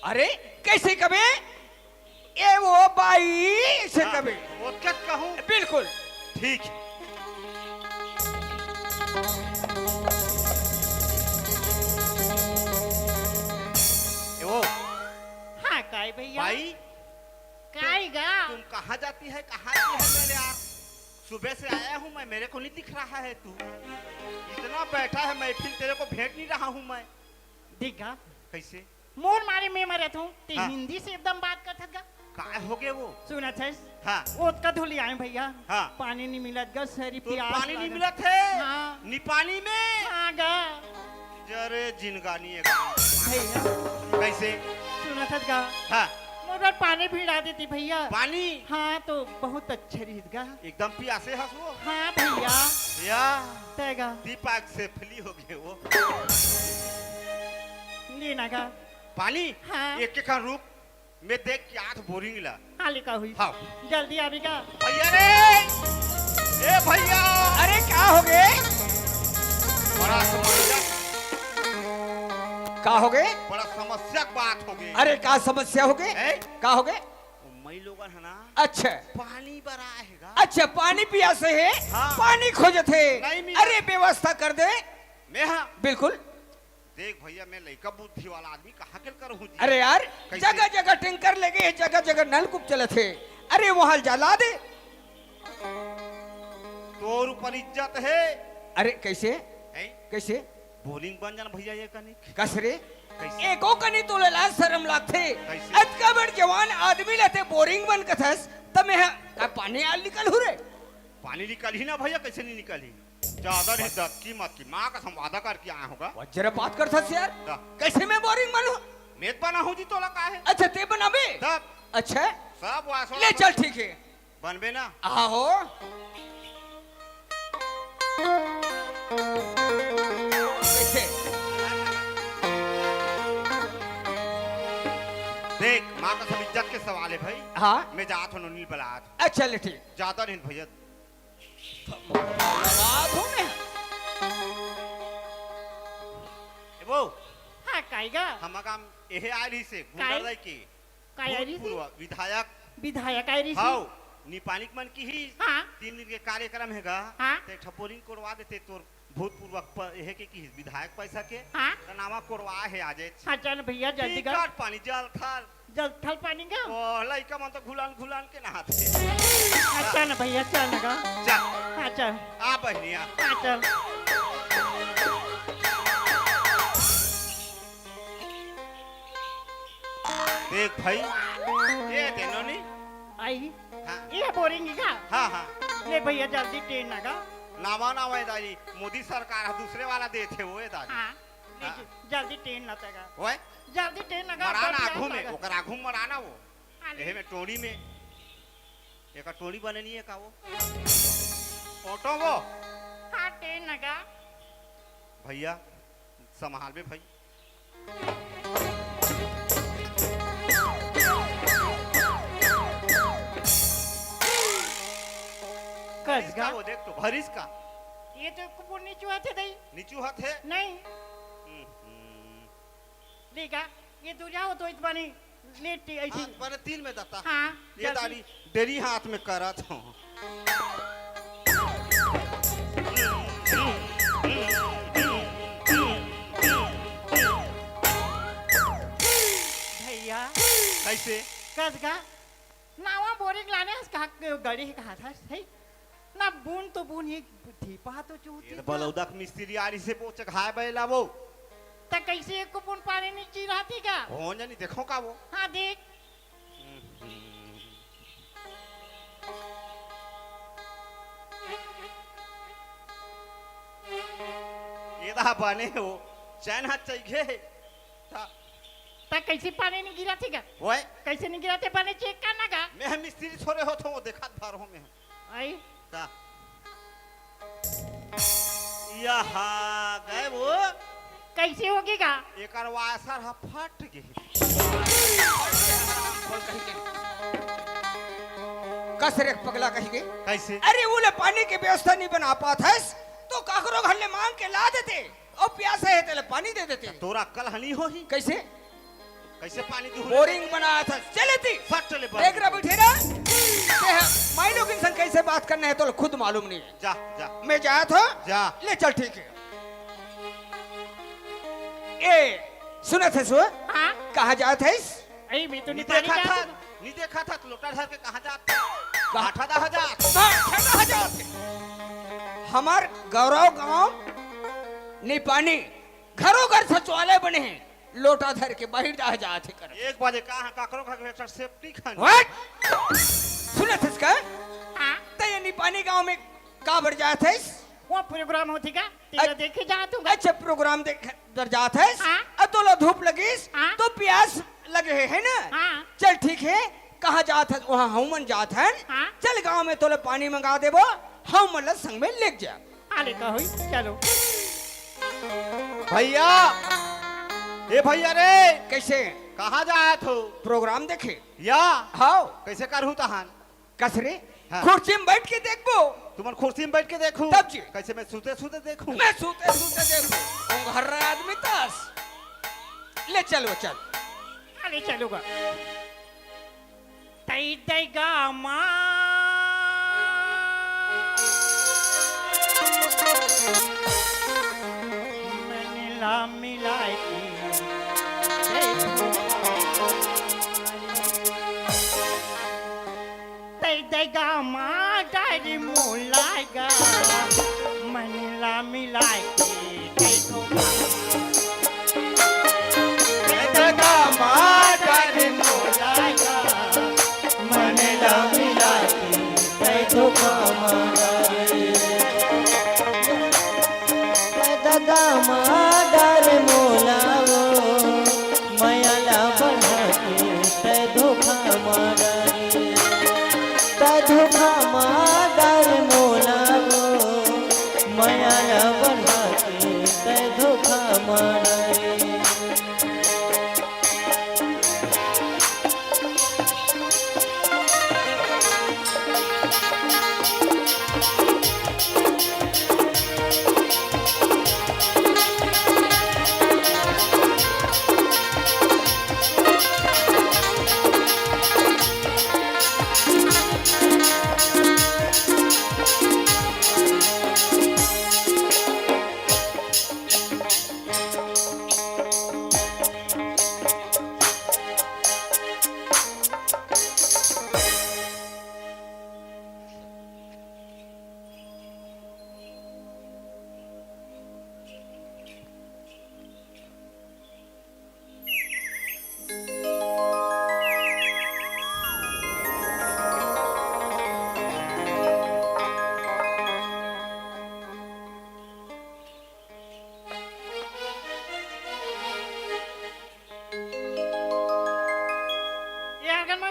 अरे कइसे कबे? ए वो बाई से हाँ, कबे। ओतकत कहूँ। बिल्कुल। ठीक। ए वो। हाँ, काय भैया? बाई, काय तुम, गा? तुम कहाँ जाती है, कहाँ आती है मेरे यार? सुबह से आया हूँ मैं, मेरे को नहीं दिख रहा है तू। इतना बैठा है महफिल, तेरे को भेंट नहीं रहा हूँ मैं। देख गा। कइसे? मोर मारे में मरत हूँ, ते हाँ। हिंदी से एकदम बात करथस गा। काय हो गे वो? सुनत हस? हाँ। ओतका धूली आए भैया। हाँ। पानी नहीं मिलत गा, सरी तो प्यास पानी नहीं लागत। मिलत हे? हाँ। नी पानी में? हाँ गा। जरे जिनगानी हे गा। भैया। कइसे? सुनत हस गा? हाँ। मोर बर पानी भिड़ा देती भैया। पानी? हाँ, तो बहुत अच्छा रहित गा। एकदम पियासे हस वो। हाँ भैया। या। तै गा। दीपक से फ्री हो गए वो। ले ना गा। पानी? हाँ। एक एक रुक, मैं देख के आत बोरिंग ला। हाँ, ले का हुई? हाँ। जल्दी आबे गा। भैया रे! ए भैया! अरे, का हो गे? बड़ा समस्या। का हो गे? बड़ा समस्या के बात हो गे। अरे, का समस्या हो गे? ए? का हो गे? ओ, मई लोगन है ना? अच्छा। पानी बरा हे गा। अच्छा, पानी पियासे हे? हाँ। पानी खोजत हे। नहीं मिला। अरे, व्यवस्था कर दे। मैं हाँ। बिल्कुल। देख भैया, मैं लइका बुद्धि वाला आदमी, कहाँ के करहूँ जी? अरे यार, कइसे? जगह जगह टैंकर लगे हे, जगह जगह नलकूप चलत हे। अरे वहाँ जला दे। तोर ऊपर इज्जत हे। अरे कइसे? हैं? कइसे? बोरिंग बन जाना भैया, ये कनी। कस रे? कैसे? एको कनी तोला लाज शरम लागथे? कैसे? अतका बड़ जवान आदमी ला ते बोरिंग बन कथस, त मैं ह का पानी आल निकलहूँ रे? पानी निकलही ना भैया, कैसे नहीं निकलही? ज्यादा नहीं, दस की मत की, माँ कसम वादा करके आया होगा। वज्रपात करथस यार। दा। कैसे मैं बोरिंग बनहूँ? मैं तो बना हूँ जी, तोला का है? अच्छा, ते बनाबे? तब। अच्छा। सब वासो ले, चल, ठीक है। बनबे ना? आहो। कैसे? देख, माँ कसम, इज्जत के सवाल है भाई। हाँ। मैं जात हूँ, नील बलात। अच्छा, ले, ठीक। ज्यादा नहीं भैया। बात हो मैं। ए वो। हाँ, काई गा? हम काम एहे आय रही से, काई? गुंडा दाई के। काई आय रही से? भूतपूर्व विधायक। विधायक आय रही से? हाव, निपानिक मन की ही हाँ। तीन दिन के कार्यक्रम है गा। हाँ। ते एक ठा बोरिंग कोड़वा देते तोर भूतपूर्व प-, एहे के की विधायक पैसा के। हाँ। त नामा कोड़वा है आजे। हाँ, चल भैया, जल्दी कर। टिकट पानी जल थल। जल थल पानी गा? ओ, लइका मन तो घुलान घुलान के नहाथे। अच्छा ना भैया, चल ना गा। चल। हाँ, चल। आ बहनिया। हाँ, चल। देख भाई, ये दे नोनी। आई? हाँ। ये बोरिंग का? हाँ, हाँ। ले भैया, जल्दी ट्रेन ना गा। नावा, नावा, ए दाई, मोदी सरकार ह दूसरे वाला देथे वो, ए दाई। हाँ। ले हाँ। ज-, जल्दी ट्रेन ना तेगा। ओए? जल्दी ट्रेन ना गा, मराना जल्दी आगू आ में, तेगा। ओकर आगू में मराना वो। हाँ, ले। एहे में टोड़ी में, एकर टोड़ी बने नहीं है का वो? ऑटो वो? हाँ, ट्रेन ना गा। भैया, संभाल में भाई। कस भरिस का गा? वो देख तो, भरिस का। ये तो कुपुर नीचू हाथे दई। नीचू हाथे? नहीं। हम्म, हम्म। देगा, ये दूरिया हो तो इतबानी लेटी ऐसी। हाँ, बने तीन में दत्ता। हाँ, ये जल्दी। दारी डेरी हाथ में करत हो। भैया। कैसे? कस गा? नावा बोरिंग लाने हस कहा के गड़ी है कहा था, सही? ना बून तो बून, ये ढीपा तो चूती ये था। बलौदा के मिस्त्री आरी से बोच खाए बैला वो। त कैसे एको बून पानी नहीं ची रहती का? हो जानी, देखो का वो। हाँ, देख। ये दा बने हो, चैन हाथ चाहिए। ता त कैसे पानी नहीं गिरा थी का? ओए। कैसे नहीं गिरा थे? पानी चेक करना का? मैं हम मिस्त्री थोड़े हो तो देखत भर हो मैं। आई। ता। यहा गए वो। कैसे होगी का? एकर वासर ह फट गए। कस रे पगला कही के। कैसे? अरे, वो ले पानी के व्यवस्था नहीं बना पात हस, तो काकरो घर ले मांग के ला देते। अउ प्यासा हे, तेला पानी दे देते। तोरा अक्कल हनी होही। कैसे? कैसे पानी दूहू? बोरिंग बनाया था, चले थी। फट चले बोरिंग। देख रहा बैठे ना, ते ह, माई लोग इंसान कैसे बात करना है, तो खुद मालूम नहीं है। जा, जा। मैं जाया था। जा। ले चल, ठीक है। ए, सुना था सो? हाँ? कहाँ जात है इस? अरे, मैं तो नहीं नहीं पानी देखा था, डालूंगा। नहीं देखा था, तो लोटा धर के कहाँ जात था? कहाँ? आटा दहा जात। हाँ, आटा दहा जात। हमार गौरव गांव निपानी, घरों घर शौचालय बने हैं, लोटा धर के बाहर दहा जात है कर। एक बजे कहाँ काकरो घर में एक ठो सेप्टिक है। What? सुना था इसका? हाँ। तो ये निपानी गांव में काबर जात है? वो प्रोग्राम होती का? तेरा अच-, देखे जात हूँ। अच्छा, प्रोग्राम देख बर जात हस? हाँ। अब तोला धूप लगिस, हाँ। तो प्यास लगे हे, है ना? हाँ। चल ठीक है, कहाँ जात हस? वहाँ हम मन जात हन। हाँ। चल गांव में तोला पानी मंगा देबो, हम मन ला संग में लेके जा। अरे कहो, चलो। भैया, ए भैया रे। कैसे? कहाँ जात हो? प्रोग्राम देखे। या? हाव। कैसे करहूँ तहान? कस रे? हाँ। कुर्सी में बैठ के देखबो। तुमन कुर्सी में बैठ के देखू। तब जी। कैसे मैं सूते सूते देखू? मैं सूते सूते देखू। वो घर रहा आदमी तस। ले चलो, चल। अरे चलूगा। तई दई गा माँ। मैं नीला मिलाई की। तै देगा माँ डायरी मोलाएगा, मनीला मिलाए के तै तो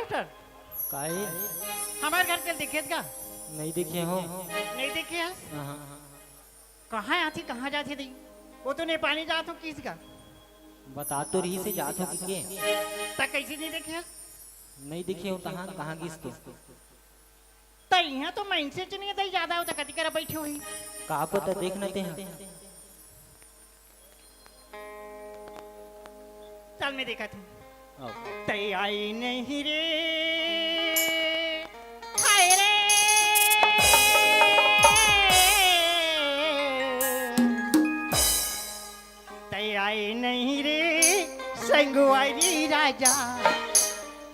डॉक्टर, काहे? हमर घर के देखे हस का? नहीं देखे हो। नहीं देखे हस? हाँ। कहाँ आथे, कहाँ जाथे दई? वो तो नेपाली जात हो किस का? बता तो रही से जात हो कि के? त कैसे नहीं देखे हस? नहीं देखे हो, कहाँ, कहाँ गिस तो? त इहाँ तो मनसे च नहीं दई जादा हो, त कति करा बैठे होही। का पता, देख न ते ह। चल, मैं देखत हूँ। आओ। तै आई नहीं रे, हाय रे। तै आई नहीं रे, संगवारी राजा,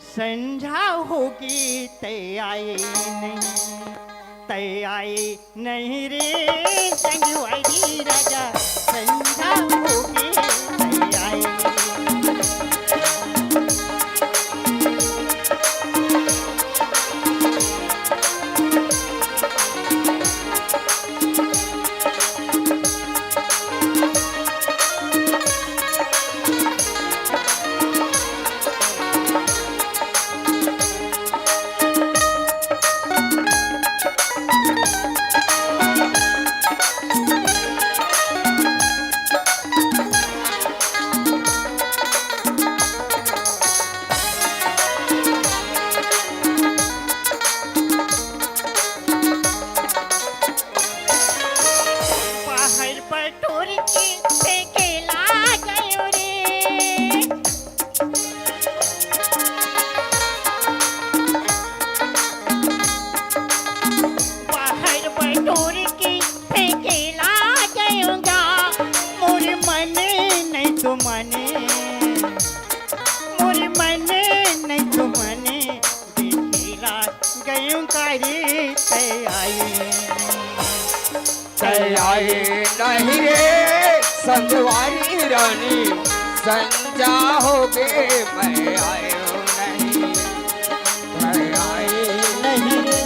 संझा होगे तै आई नहीं, तै आई नहीं रे, संगवारी राजा, संझा होगे तै आई नहीं। पहाड़ पर टोरी के फेंके ला गयो रे। पहाड़ पर टोरी के फेंके ला गयो गा। मोर मन नहीं तो माने, मोर मन नहीं तो माने, देखे ला गयो का रे तै आई। तै आई नहीं रे, संगवारी रानी, संझा होगे मैं आयो नहीं। तै आई नहीं रे,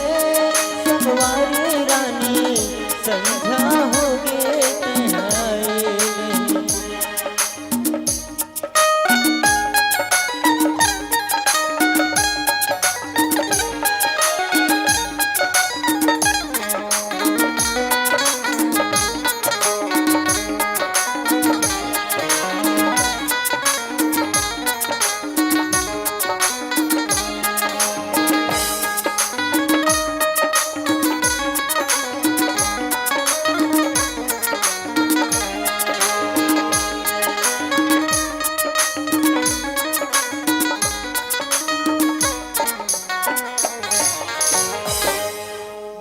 संगवारी रानी, संझा होगे तै आई नहीं।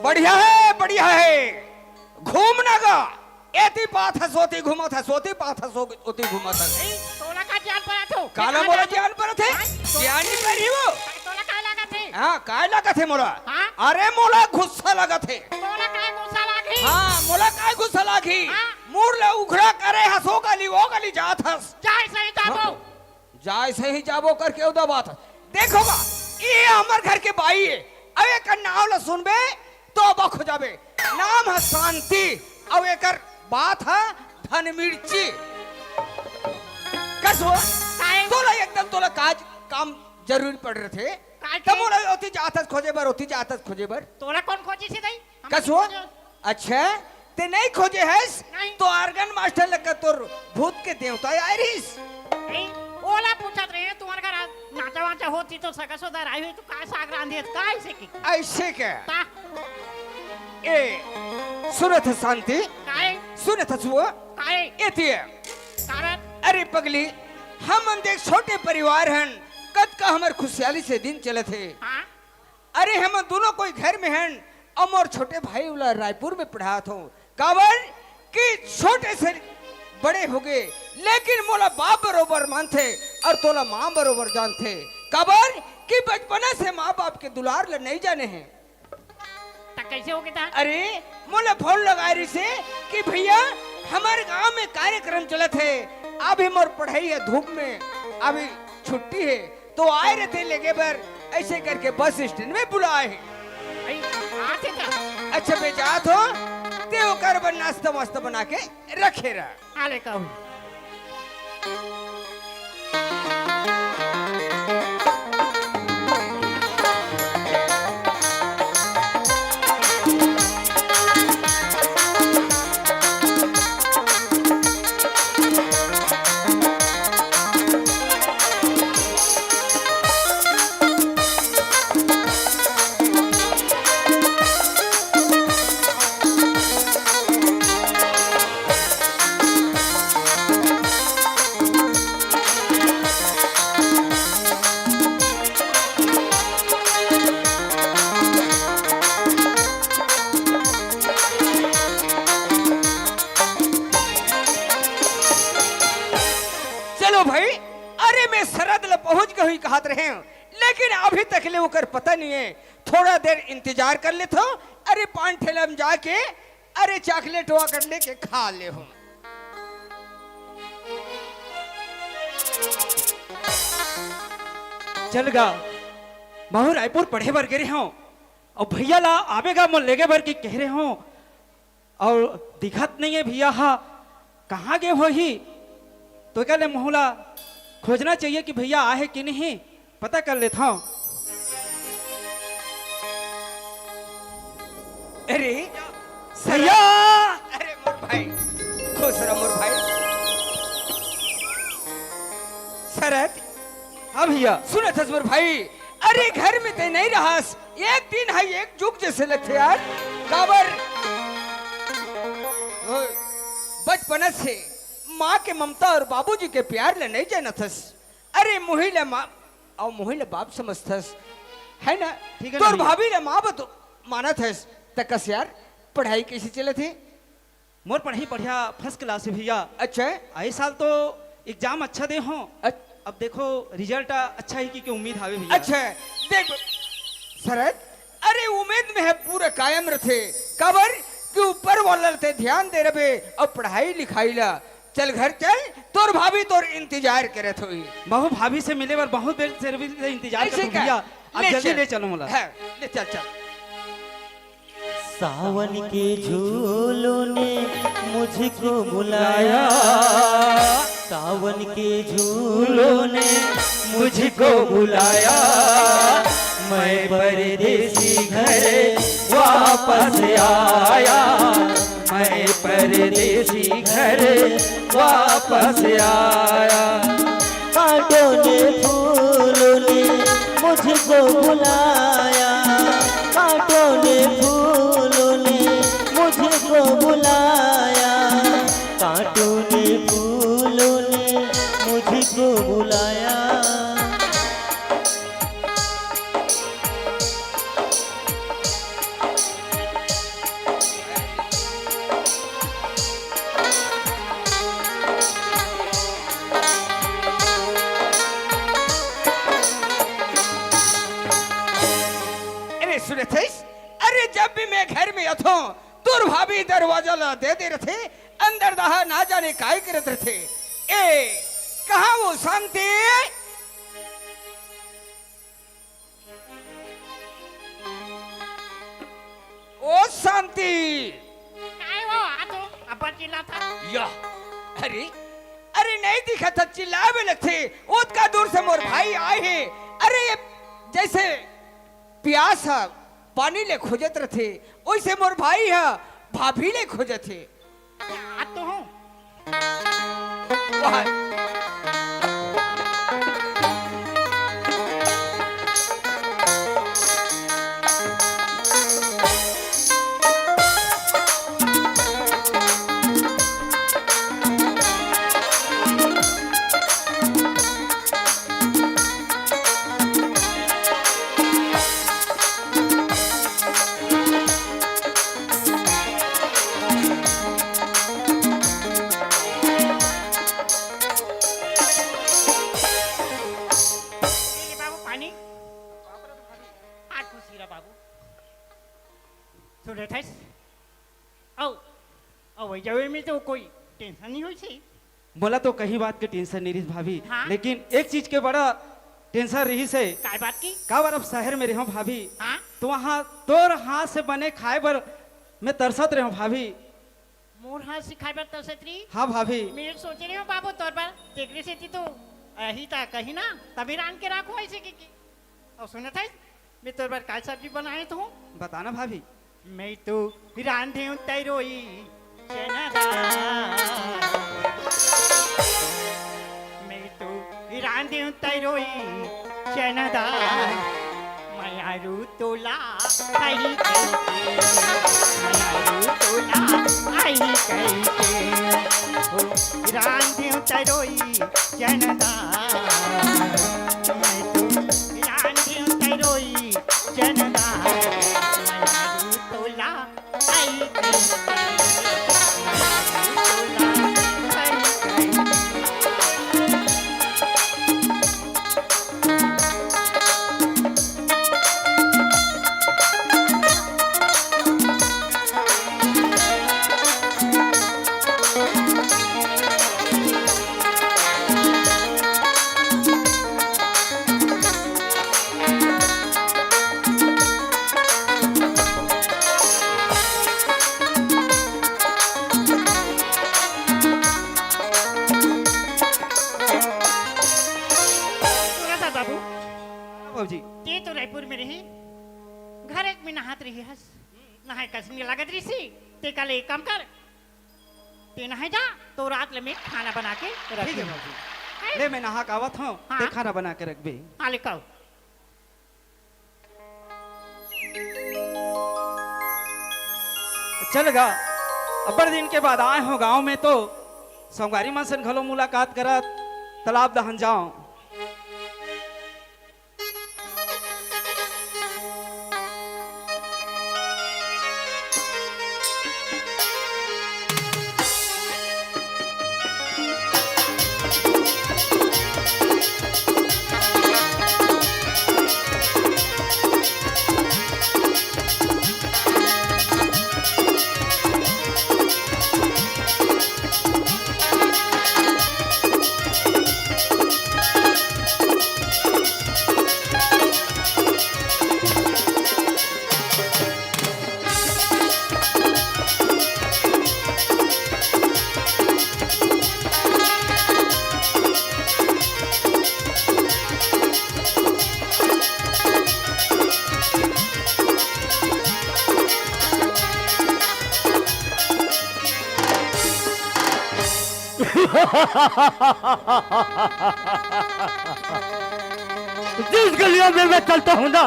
बढ़िया है, बढ़िया है। घूमना गा, एती पाथस ओती घूमत हस, ओती पाथस ओ-, ओती घूमत हस। ए, तोला का ज्ञान परत हो? काला मोला ज्ञान परत हे? हाँ, तो ज्ञान नहीं परी वो। तोला का लागत हे? हाँ, काय लागत हे मोला? हाँ? अरे मोला गुस्सा लागत हे। तोला काय गुस्सा लागही? हाँ, मोला काय गुस्सा लागही? हाँ? मुड़ ले उघरा करे हस, ओ गली, ओ गली जात हस। जाय सही जाबो। हाँ। जाय सही जाबो करके उदा बात। देखो गा, ये हमर घर के बाई हे। अब एकर नाव ला सुनबे तो अबक हो जाबे। नाम ह शांति, अउ एकर बात ह धन मिर्ची। कस हो? काहे? तोला एकदम तोला काज काम जरूरी पड़ रथे। काहे? त मोला ओती जाथस खोजे बर, ओती जाथस खोजे बर। तोला कोन खोजिस हे दाई? हम कस हो? खोजे। अच्छा, ते नहीं खोजे हस? नहीं। तो organ master लगा तोर भूत के देवता आय रहिस। नहीं, ओला पूछत रहे, तुम्हारे घर आज नाचा वाचा होती तो सगा सोदर आई हुई तो काय साग रांधे, काय से की? ऐसे क्या? ता? ए, सुनत ह शांति? काय? सुनत ह सुआ? काय? एती हे। कारण? अरे पगली, हमन देख छोटे परिवार हन, कतका हमर खुशहाली से दिन चलत हे। हाँ? अरे, हमन दूनों कोई घर में हन, अउ मोर छोटे भाई वाला रायपुर में पढ़ात हों। काबर कि छोटे से बड़े हो गए, लेकिन मोला बाप बरोबर मानथे अउ तोला माँ बरोबर जानथे। काबर कि बचपना से माँ बाप के दुलार ल नहीं जाने हे। त कैसे हो गया था? अरे, मोला फोन लगाए रहिसे कि भैया, हमर गांव में कार्यक्रम चलत हे, अभी मोर पढ़ाई हे धूप में, अभी छुट्टी हे, तो आए रहिथे लेगे बर, ऐसे करके बस स्टैंड में बुलाए हे। भाई, आते क्या? अच्छा, मैं जात हों, ते ओकर बर नाश्ता वास्ता बना के रखे रह। आले कहूँ। सरहद ल पहुंच गे होही कहत रहे, लेकिन अभी तक ले ओकर पता नहीं है। थोड़ा देर इंतजार कर लेथो। अरे, पान ठेला में जाके, अरे, चॉकलेट वॉकलेट लेके खा ले हो। चल गा, महू रायपुर पढ़े बर गे रहे हों, अउ भैया ला आबे गा मोर लेगे बर के कहे रहे हों, अउ दिखत नहीं है भैया हा, कहाँ गे होही? तो एकर ले महू ला खोजना चाहिए कि भैया आहे कि नहीं, पता कर लेत हौं। अरे भैया! अरे मोर भाई, खुश रह मोर भाई। शरद, हाँ भैया। सुनत हस मोर भाई, अरे घर में ते नहीं रहस, एक दिन है एक जुग जैसे लगथे यार। काबर? ओए, बचपन से माँ के ममता और बाबूजी के प्यार ले नहीं जानत हस। अरे मुही ले माँ अउ मुही ले बाप समझथस, है ना? ठीक है तोर ना भैया। भाभी ले माँ बत मानत हस, त कस यार, पढ़ाई कैसे चलत हे? मोर पढ़ाई बढ़िया, फर्स्ट क्लास है भैया। अच्छा। ए साल तो एग्जाम अच्छा दे हों। अच- अब देखो, रिजल्ट अच्छा ही की, की उम्मीद हावे भैया। अच्छा, देख शरद, अरे उम्मीद में है पूरा कायम रथे, काबर कि ऊपर वाला ते ध्यान दे रबे अउ पढ़ाई लिखाई ला। चल घर चल, तोर भाभी तोर इंतजार करत होही। महू भाभी से मिले बर बहुत बेर से इंतजार करत हों भैया। अब जल्दी ले चलो मोला। हाँ, ले चल, चल। सावन के झूलों ने मुझको बुलाया, सावन के झूलों ने मुझको बुलाया, मैं परदेसी घर वापस आया, मैं परदेसी घर वापस आया। कांटों ने फूलों ने मुझको बुलाया, कांटों ने फूलों ने मुझको बुलाया, कांटों ने फूलों ने मुझको बुलाया। अरे सुनत हस, अरे जब भी मैं घर में आथों, तोर भाभी दरवाजा ला दे दे रथे, अंदर दहा ना जाने काय करत रथे। ए, कहाँ वो शांति? ओ शांति! काय वो? आ तो अब्बा चिल्लात हे। या, अरे, अरे नहीं दिखत हे, चिल्लावे लगथे। ओतका दूर से मोर भाई आए हे। अरे, ये जैसे प्यास ह पानी ले खोजत रथे, ओइसे मोर भाई ह भाभी ले खोजत हे। आ तो हूँ। वाह। ए बाबू, पानी। आ खुशी रह बाबू। सुन रहे थे? आओ, आओ, वही जावे में तो कोई टेंशन नहीं होई थी। मोला तो कहीं बात के टेंशन नहीं रहिस भाभी, हाँ? लेकिन एक चीज के बड़ा टेंशन रहिस हे। काय बात की? काबर अब शहर में रहों भाभी, हाँ? तो वहाँ तोर हाथ से बने खाए बर मैं तरसत रहों भाभी। मोर हाथ से खाए बर तरसत रही? हाँ भाभी। मैं सोचे रहों बाबू तोर बर, तेकरे सेती तो अही ता कही ना, तभी रांध के राखूं ऐसे के, के। अउ सुनत हस, मैं तोर बर काय सब्जी बनाए हूँ? बताना भाभी। मैं तो रांधे हूँ तैरोई चना दाल। मैं तो रांधे हूँ तैरोई चना दाल। मयारू तोला आई कहिके, मयारू तोला आई कहिके। हो रांधे हूँ तैरोई चना दाल। मैं तो रांधे हूँ तैरोई चना दाल। मयारू तोला आई कहिके, मयारू तोला आई कहिके। जी। ते तो रायपुर में रही, घर एक में नहात रही हस, नहाए कस नइ लागत रहिस, ते काले एक काम कर, ते नहाए जा, तो रात ले मैं खाना बना के रख ठीक है दूँ। बाबूजी। हैं? ले मैं नहा के आवत हूँ, हाँ। ते खाना बना के रखबे। हाँ, ले कहो। चल गा, अब्बड़ दिन के बाद आए हो गांव में, तो संगवारी मन सन घलो मुलाकात करत, तालाब दहन जाओ। जिस गलियों में मैं चलता हूँ ना,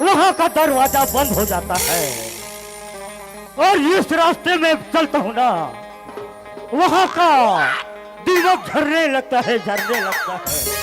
वहाँ का दरवाजा बंद हो जाता है, और इस रास्ते में चलता हूँ ना, वहाँ का दीमक झरने लगता है, झरने लगता है।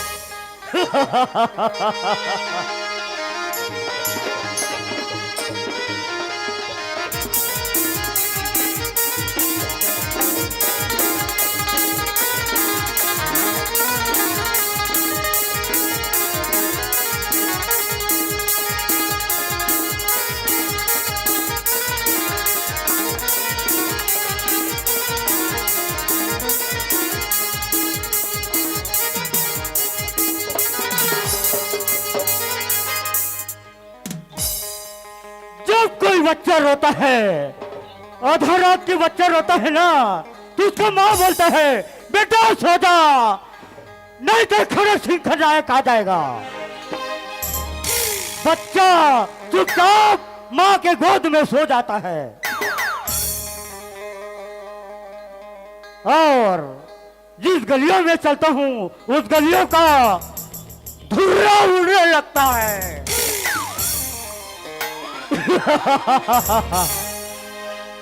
जब कोई बच्चा रोता है, आधा रात के बच्चा रोता है ना, तो उसका माँ बोलता है, "बेटा सो जा, नहीं तो खड़क सिंह खलनायक आ जाएगा।" बच्चा चुपचाप माँ के गोद में सो जाता है। और जिस गलियों में चलता हूँ, उस गलियों का धुर्रा उड़ने लगता है।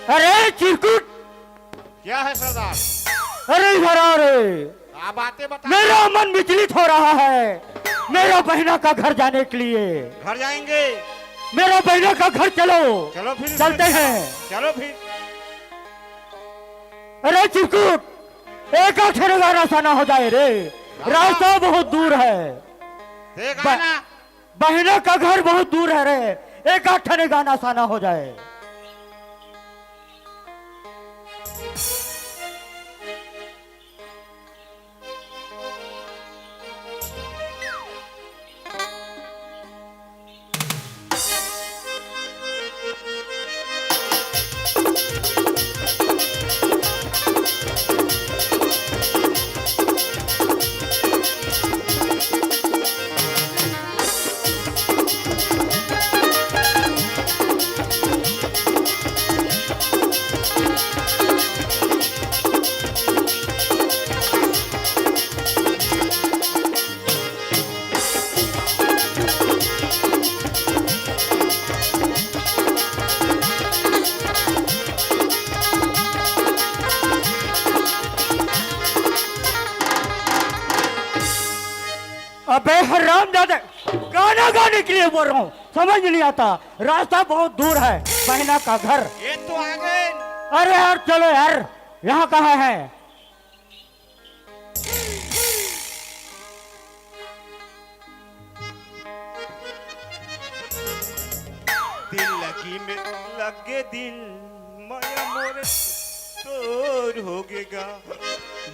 अरे चिरकुट! क्या है सरदार? अरे इधर आ रे। क्या बातें बता? मेरा मन विचलित हो रहा है। मेरा बहिना का घर जाने के लिए। घर जाएंगे। मेरा बहिना का घर चलो। चलो फिर चलते हैं। चलो फिर। अरे चिरकुट, एक आध ठने गाना साना हो जाए रे। रास्ता बहुत दूर है। देख ब-, आना। बहिना का घर बहुत दूर है रे, एक आध ठने गाना साना हो जाए। अबे हरामजादे, गाना गाने के लिए बोल रहा हूँ, समझ नहीं आता। रास्ता बहुत दूर है, बहना का घर। ये तो आ गए। अरे यार, चलो यार, यहाँ कहाँ है? दिल लगी में लगे दिल, माया मोरे तोर होगे गा।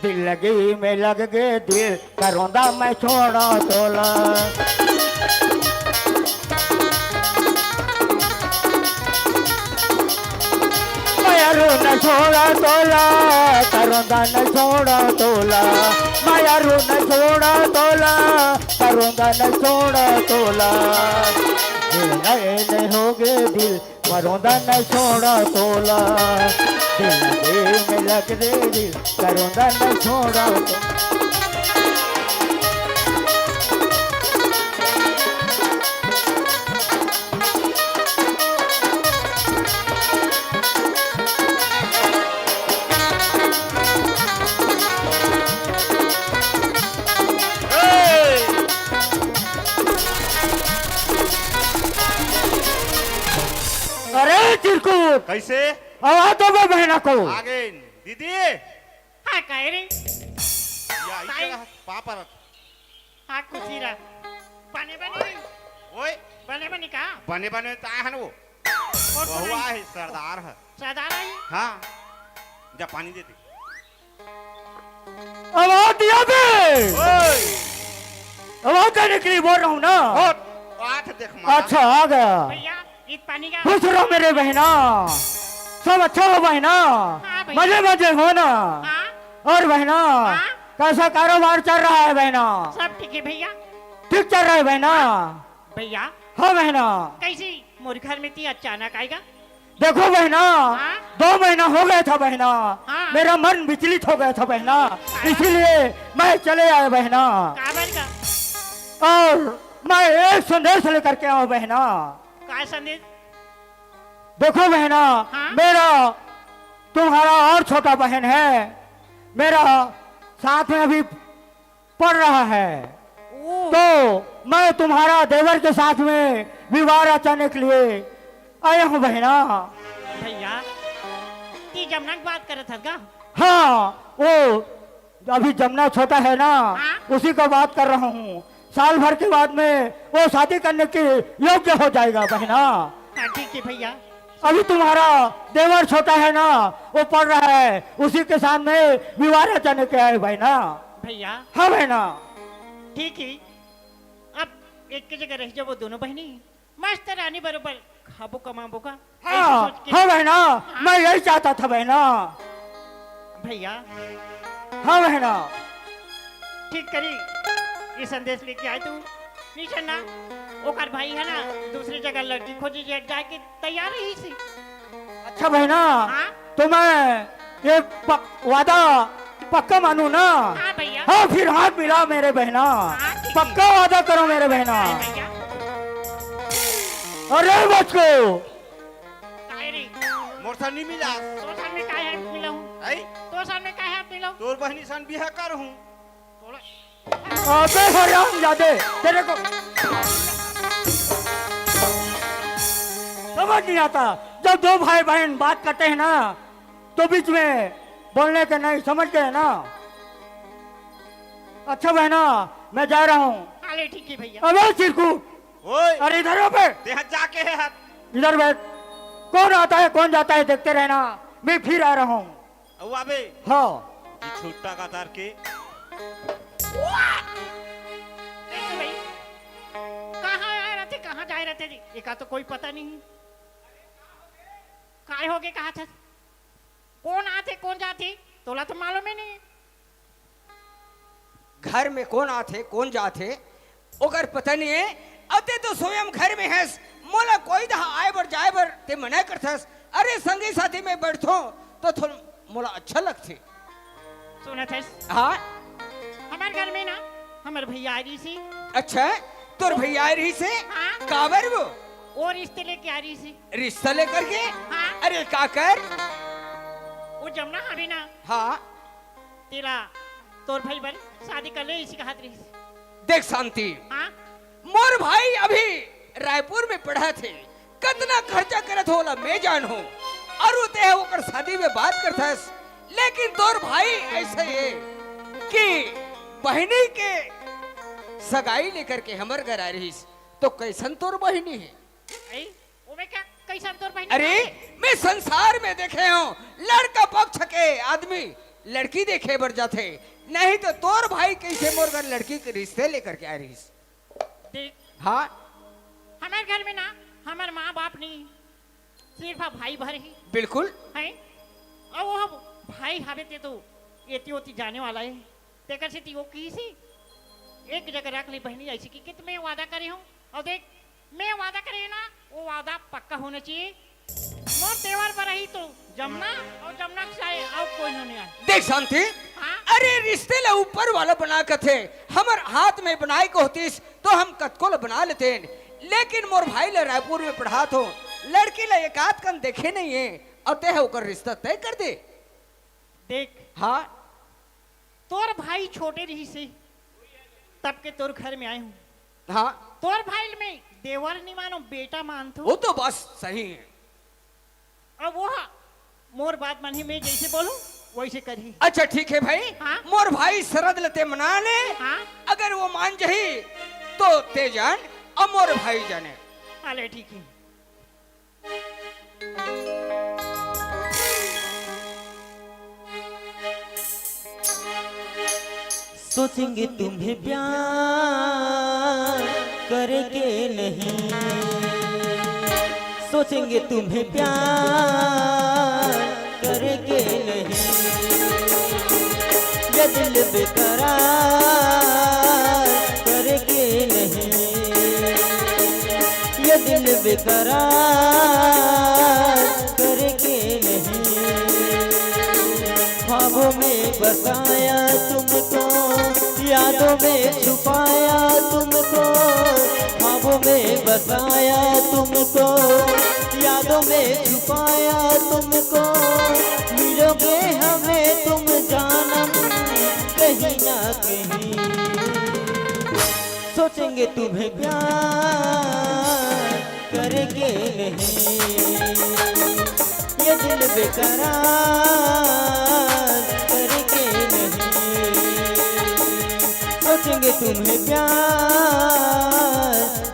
दिल लगी में लग गे दिल, करोंदा मैं छोड़ा तोला। माया रो न छोड़ा तोला, करोंदा न छोड़ा तोला। माया रो न छोड़ा तोला, रोंदा न छोड़ा तोला, दिल नैन होगे दिल, मरोंदा न छोड़ा तोला, दिल नैन लग रे दिल, करोंदा न छोड़ा तोला। अरे चिरकुट, कैसे? आवाज दो बे बहना को। आगे दीदी। हाँ, कह रही। या, ताई। इधर पापा रख। हाँ, खुशी रह। बने बने। ओए। बने बने का? बने बने तो आए हन वो। कौन वो कौन हुआ आए? है, सरदार है। सरदार है? हाँ। जा पानी दे दे। आवाज दिया बे। ओए। आवाज देने के लिए बोल रहा हूँ ना। बहुत आठ देख मारा। अच्छा, आ गया। भैया, इत पानी का। खुश रहो मेरे बहना, सब अच्छा हो बहना, हाँ भैया। मजे मजे हो ना। हाँ। और बहना, हाँ। कैसा कारोबार चल रहा है बहना? सब ठीक है भैया। ठीक चल रहा है बहना? भैया। हाँ बहना। कैसी मोर घर में इतनी अचानक आएगा? देखो बहना, हाँ? दो महीना हो गया था बहना, हाँ। मेरा मन विचलित हो गया था बहना, हाँ। इसीलिए मैं चले आया बहना। काबर का? और मैं एक संदेश लेकर के आया हूँ बहना। का संदेश? देखो बहना, हाँ? मेरा तुम्हारा और छोटा बहन है, मेरा साथ में अभी पड़ रहा है, ओ। तो मैं तुम्हारा देवर के साथ में विवाह रचाने के लिए आया हूँ बहना। भैया, ती जमना की बात करत हस का? हाँ, वो अभी जमना छोटा है ना, हाँ? उसी का बात कर रहा हूँ। साल भर के बाद में वो शादी करने के योग्य हो जाएगा बहना। हाँ, ठीक है भैया। अभी तुम्हारा देवर छोटा है ना, वो पढ़ रहा है, उसी के साथ में विवाह रचाने के आए बहना। भैया। हाँ बहना। ठीक है, अब एक के जगह रह जाबो दोनों बहनी, मस्त रानी बरोबर खाबो कमाबो का। हाँ, ऐसे सोच के हाँ बहना, हाँ। मैं यही चाहता था बहना। भैया। हाँ बहना। ठीक करी, ये संदेश लेके आए तू। निशन ना, ओकर भाई है ना, दूसरी जगह लड़की खोजे जा-, जाए के तैयार रही सी। अच्छा बहना, हाँ? तो मैं ये पक, वादा पक्का मानू ना? हाँ भैया। हाँ, फिर हाथ मिला मेरे बहना। हाँ, ठीक है। पक्का वादा करो मेरे बहना। हाँ भैया। अरे बचको। काहे रे? मोर सन नहीं मिला। तोर सन में काहे हाथ मिलाऊं? आई? तोर सन में काहे हाथ मिलाऊं? तोर बहनी सन बिहा कर हूँ। तोला अबे हराम जादे, तेरे को समझ नहीं आता। जब दो भाई बहन बात करते हैं ना, तो बीच में बोलने के नहीं, समझ गए ना? अच्छा बहना, मैं जा रहा हूँ। हाँ, ले, ठीक है भैया। अबे चिरकुट, ओए। अरे इधर हो बे। ते हाथ जाके है हाथ। इधर बैठ। कौन आता है, कौन जाता है, देखते रहना, मैं फिर आ रहा हूँ। अउ आबे। हाँ। ये छुट्टा का तार के। देखो भाई, कहाँ आए रहते, कहाँ जाए रहते जी, एका तो कोई पता नहीं। काय होगे कहा था? कौन आथे, कौन जाथे, तोला तो मालूम ही नहीं। घर में कौन आथे, कौन जाथे, ओकर पता नहीं है। अब ते तो स्वयं घर में हस, मोला कोई दहा आए बर जाए बर ते मना करथस। अरे संगी साथी में बैठथों तो थोड़ा मोला अच्छा लगथे। सुनत हस? हाँ। हमार घर में ना, हमार भैया आ रही सी। अच्छा, तोर भैया आ रही से? हाँ। काबर वो? वो रिश्ते लेके आ रही सी। रिश्ता लेकर के? हाँ। अरे काकर? वो जमुना हवे ना। हाँ। तेला तोर भाई बर शादी कर ले, इसी कहत रहिस। देख शांति, हाँ? मोर भाई अभी रायपुर में पढ़त हे, कतना खर्चा करत हे ओला मैं जानहूं, अउ तेह ओकर शादी में बात करथस, लेकिन तोर भाई ऐसे हे कि बहिनी के सगाई लेकर के हमर घर आ रहिस, तो कैसन तोर बहिनी हे? ए, ओमे का, कैसन तोर बहिनी अरे, का? मैं संसार में देखे हूँ, लड़का पक्ष के आदमी लड़की देखे बर जाथे, नहीं तो तोर भाई कैसे मोर घर लड़की के रिश्ते लेकर के आ रहिस? देख, हाँ? हमार घर में ना, हमार माँ बाप नहीं, सिर्फ भाई भर ही। बिल्कुल। हैं? अउ वो भाई हवे ते तो एती ओती जाने वाला है। तेकर सेती वो किहिस हे, एक जगह रख ली बहिनी, ऐसी कि, कि मैं वादा करे हूँ। और देख, मैं वादा करे ना, वो वादा पक्का होना चाहिए। मोर देवर बर रही तो जमना, और जमना के साए और कोई नहीं आए। देख शांति, हाँ? अरे रिश्ते ला ऊपर वाला बना कथे, हमर हाथ में बनाए को होतिस तो हम कतको ला बना लेते, लेकिन मोर भाई ला रायपुर में पढ़ात हो, लड़की ला एक आध कन देखे नहीं है, और ते ह ओकर रिश्ता तय कर दे। देख, हाँ? तोर भाई छोटे रहिस हे, तब के तोर घर में आए हूँ। हाँ। तोर भाई में देवर नहीं मानो, बेटा मानथो। वो तो बस सही है। अब वो हा, मोर बात मानही, मैं जैसे बोलूँ, वैसे करही। अच्छा ठीक है भाई, हाँ? मोर भाई सरद लते मना ले, हाँ? अगर वो मान जही, तो ते जान, और मोर भाई जाने। अले ठीक है। सोचेंगे तुम्हें प्यार करके नहीं, सोचेंगे तुम्हें प्यार करके नहीं, ये दिल बेकरार करके नहीं, ये दिल बेकरार करके नहीं। ख्वाबों में बसाया तुमको, यादों में छुपाया तुमको, ख्वाबों में बसाया तुमको, यादों में छुपाया तुमको। मिलोगे हमें तुम जानम कहीं ना कहीं, सोचेंगे तुम्हें प्यार करके नहीं, ये दिल बेकरार करके नहीं, सोचेंगे तुम्हें प्यार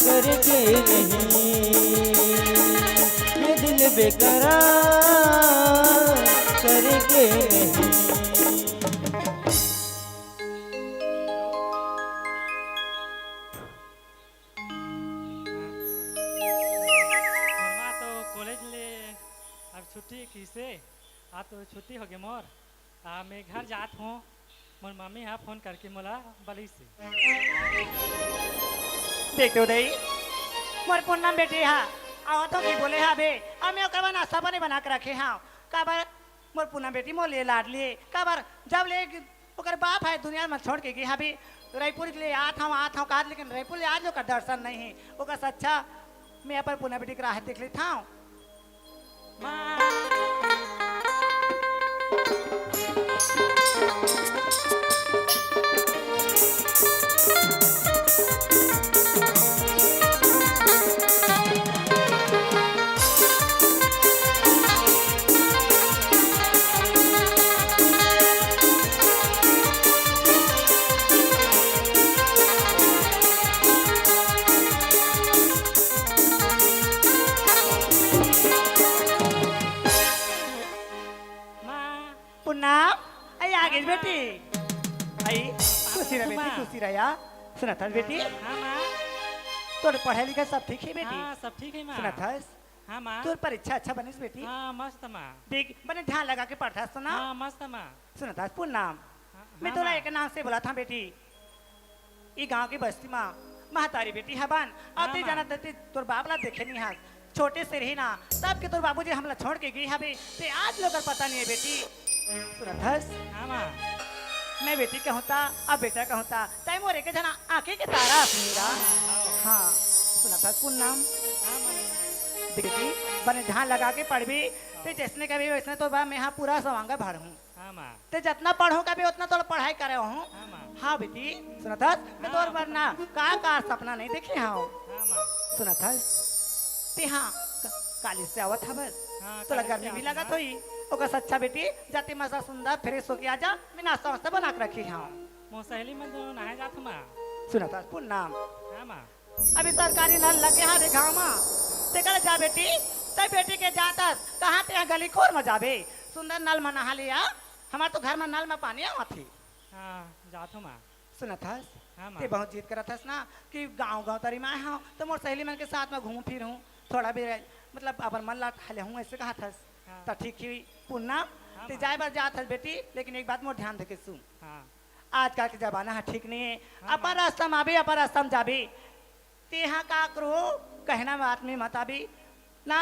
करके नहीं, ये दिल बेकरार करके नहीं। मोर माँ तो कॉलेज ले अब छुट्टी किसे, आज तो छुट्टी हो गई मोर। आ, मैं घर जात हूँ, मोर मम्मी हा फोन करके मोला बलिस हे। देख तो दई, मोर पूनम बेटी हा, आवत हो कि बोले हा बे, अब मैं ओकर बर नाश्ता पानी बना के रखे हूँ। काबर मोर पूनम बेटी मोर ले लाडली हे, काबर जब ले ओकर बाप ह दुनिया म छोड़ के गे हवे। रइपुर ले आत हंव, आत हंव कहत, लेकिन रइपुर ले आज ओकर दर्शन नइ हे। ओकर से अच्छा मैं अपन पूना बेटी के राह देख लेत हंव। माँ। पूनम, अई आ गेस बेटी। अई, खुशी रह बेटी, माँ। खुशी रह या। सुनत हस बेटी? हाँ, माँ। तोर पढ़ाई लिखाई सब ठीक हे बेटी? हाँ, सब ठीक हे, माँ। सुनत हस? हाँ, माँ। तोर परीक्षा अच्छा बनिस बेटी? हाँ, मस्त, माँ। देख, बने ध्यान लगा के पढ़थस ना? हाँ, मस्त, माँ। सुनत हस पूनम? हाँ, मैं हाँ, तोला माँ। एक नाम से बोलत हंव बेटी। ई गांव के बस्ती म महतारी बेटी हवन, अउ हाँ, ते माँ। जानत हस तोर बाप ला देखे नइ हस। छोटे से रहे ना, तब के तोर बाबूजी हमला छोड़ के गे हवे, ते आज ले ओकर पता नइ हे बेटी। सुनत हस? हाँ, माँ। मैं बेटी कहूँ ता, अब बेटा कहूँ ता, तैं मोर एक जना आँखी के तारा हस मीरा। हाँ, हाँ। हाँ, सुनत हस पूनम? हाँ, माँ। बेटी, बने ध्यान लगा के पढ़बे, ते जइसने कहिबे वइसने तोर बर मेंहा पूरा सवांग भरहूँ। हाँ, माँ। ते जतना पढ़हूँ कहिबे, ओतना तोर पढ़ाई करहूँ। हाँ, माँ। हाँ, बेटी, सुनत हस? मैं हाँ। तोर बर ना, का, का सपना नइ देखे हंव। हाँ, माँ। सुनत हस? ते हाँ, क-, कॉलेज से आवत हवस। हाँ, तोला कॉलेज से गर्मी भी आवत हंव, लगत माँ। होही। ओकर से अच्छा बेटी, जा ते मस्त सुंदर fresh होके आ जा, मैं नाश्ता वास्ता बना के रखे हंव। मोर सहेली मन दोनों नहाए जात हे, माँ। सुनत हस पूनम? हाँ, माँ। अभी सरकारी नल लगे हवे गाँव म, तेकर जा बेटी, तैं बेटी के जात हस, कहाँ ते गली खोर म जाबे, सुंदर नल म नहा ले आ, हमर तो घर म नल म पानी आवत हे। हाँ, जात हंव, माँ। सुनत हस? हाँ, माँ। ते बहुत जिद करत हस ना कि गाँव-गाँव तरी म आए हंव, त मोर सहेली मन के साथ म घूमहूँ फिरहूँ, थोड़ा भी, मतलब, अपन मन ला टहलहूँ, अइसे कहत हस। हाँ। त ठीक हे पूनम, हाँ, ते माँ। जाए बर जात हस बेटी, लेकिन एक बात मोर ध्यान देके सुन। हाँ। आजकल के जमाना ह ठीक नइ हे। हाँ, अपन माँ। रास्ता म आबे, अपन रास्ता म जाबे। तेहा काकरो कहना बात में मत आबे, ना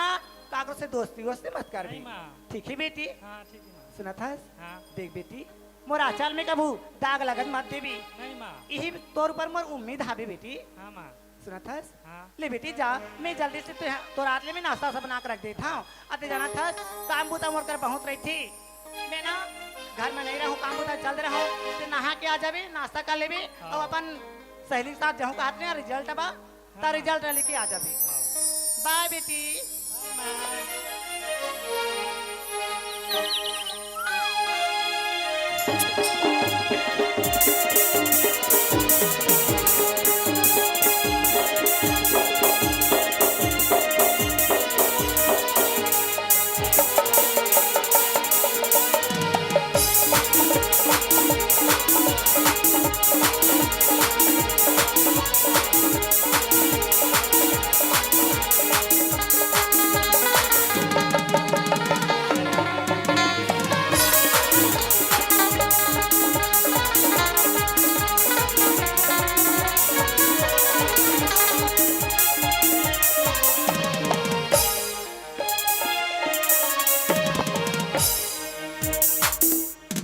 काकरो से दोस्ती वोस्ती मत करबे। नहीं, माँ। ठीक हे बेटी? हाँ, ठीक हे, माँ। सुनत हस? हाँ। देख बेटी, मोर आचर में कभू दाग लगन मत देबे। नहीं, माँ। इही तोर ऊपर मोर उम्मीद हाबे बेटी। हाँ, माँ। सुनत हस? हाँ। ले बेटी जा, मैं जल्दी से तुहे-, तोर आत ले मैं नाश्ता सब बना के रख देत हंव। अते जानत हस, काम बूता मोर कर बहुत रहिथे। मैं ना घर में नहीं रहूं, काम बूता चल रहूं। ते नहा के आ जाबे, नाश्ता कर लेबे, हाँ। अउ अपन सहेली के साथ जाहूं कहत रहे, result बा, त हाँ। Result लेके आ जाबे। हाँ। Bye बेटी।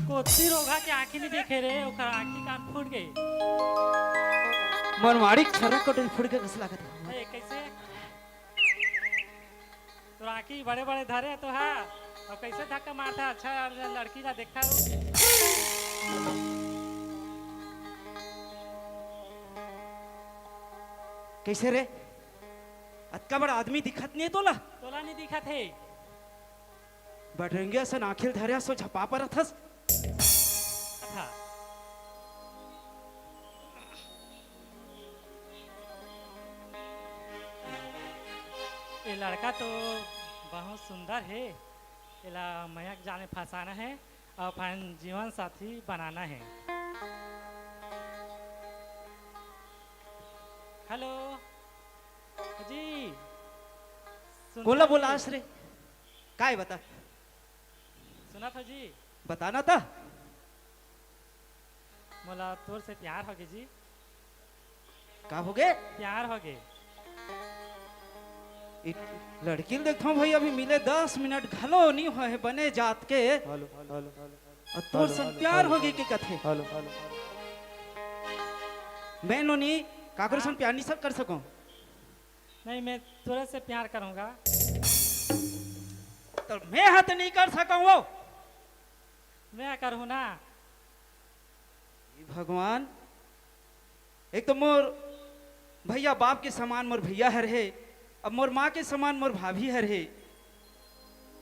कोती रोगहा के आँखी नइ देखे रे, ओकर आँखी कान फूट गे। मोर माड़िक छर्रा कटोरी फूट गे, कइसे लागत हे? अरे, कइसे? तोर आँखी बड़े-बड़े धरे हे तो हा, अउ कइसे धक्का मारत हे? अच्छा लड़की ला देखत हे। कइसे रे? अतका बड़ा आदमी दिखत नइ हे तोला? तोला नइ दिखत हे? बटरंगिया असन आँखी ल धरे हस, झपा परत हस। अच्छा। ये लड़का तो बहुत सुंदर हे, एला मयंक जाल में फंसाना हे अउ अपन जीवन साथी बनाना हे। Hello। जी। सुनत कोला हव जी? बोलास रे? काय बता? सुनत हव जी? बता ना त। मोला तोर से प्यार होगे जी। का होगे? प्यार होगे। एक लड़की ल देखथंव भई, अभी मिले दस मिनट घलो नइ होए हे, बने जात के। Hello, hello, hello. अउ तोर हेलो, संग हेलो, प्यार हेलो, होगे हेलो। के कथे। Hello, hello, hello. मैं नोनी काकरो संग हाँ। प्यार नइ कर सकंव। नहीं, मैं तोरे से प्यार करूँगा। त मैं ह त नइ कर सकंव वो। मैं करहूँ ना। हे भगवान, एक तो मोर भइया बाप के समान मोर भइया हर हे, अब मोर माँ के समान मोर भाभी हर हे।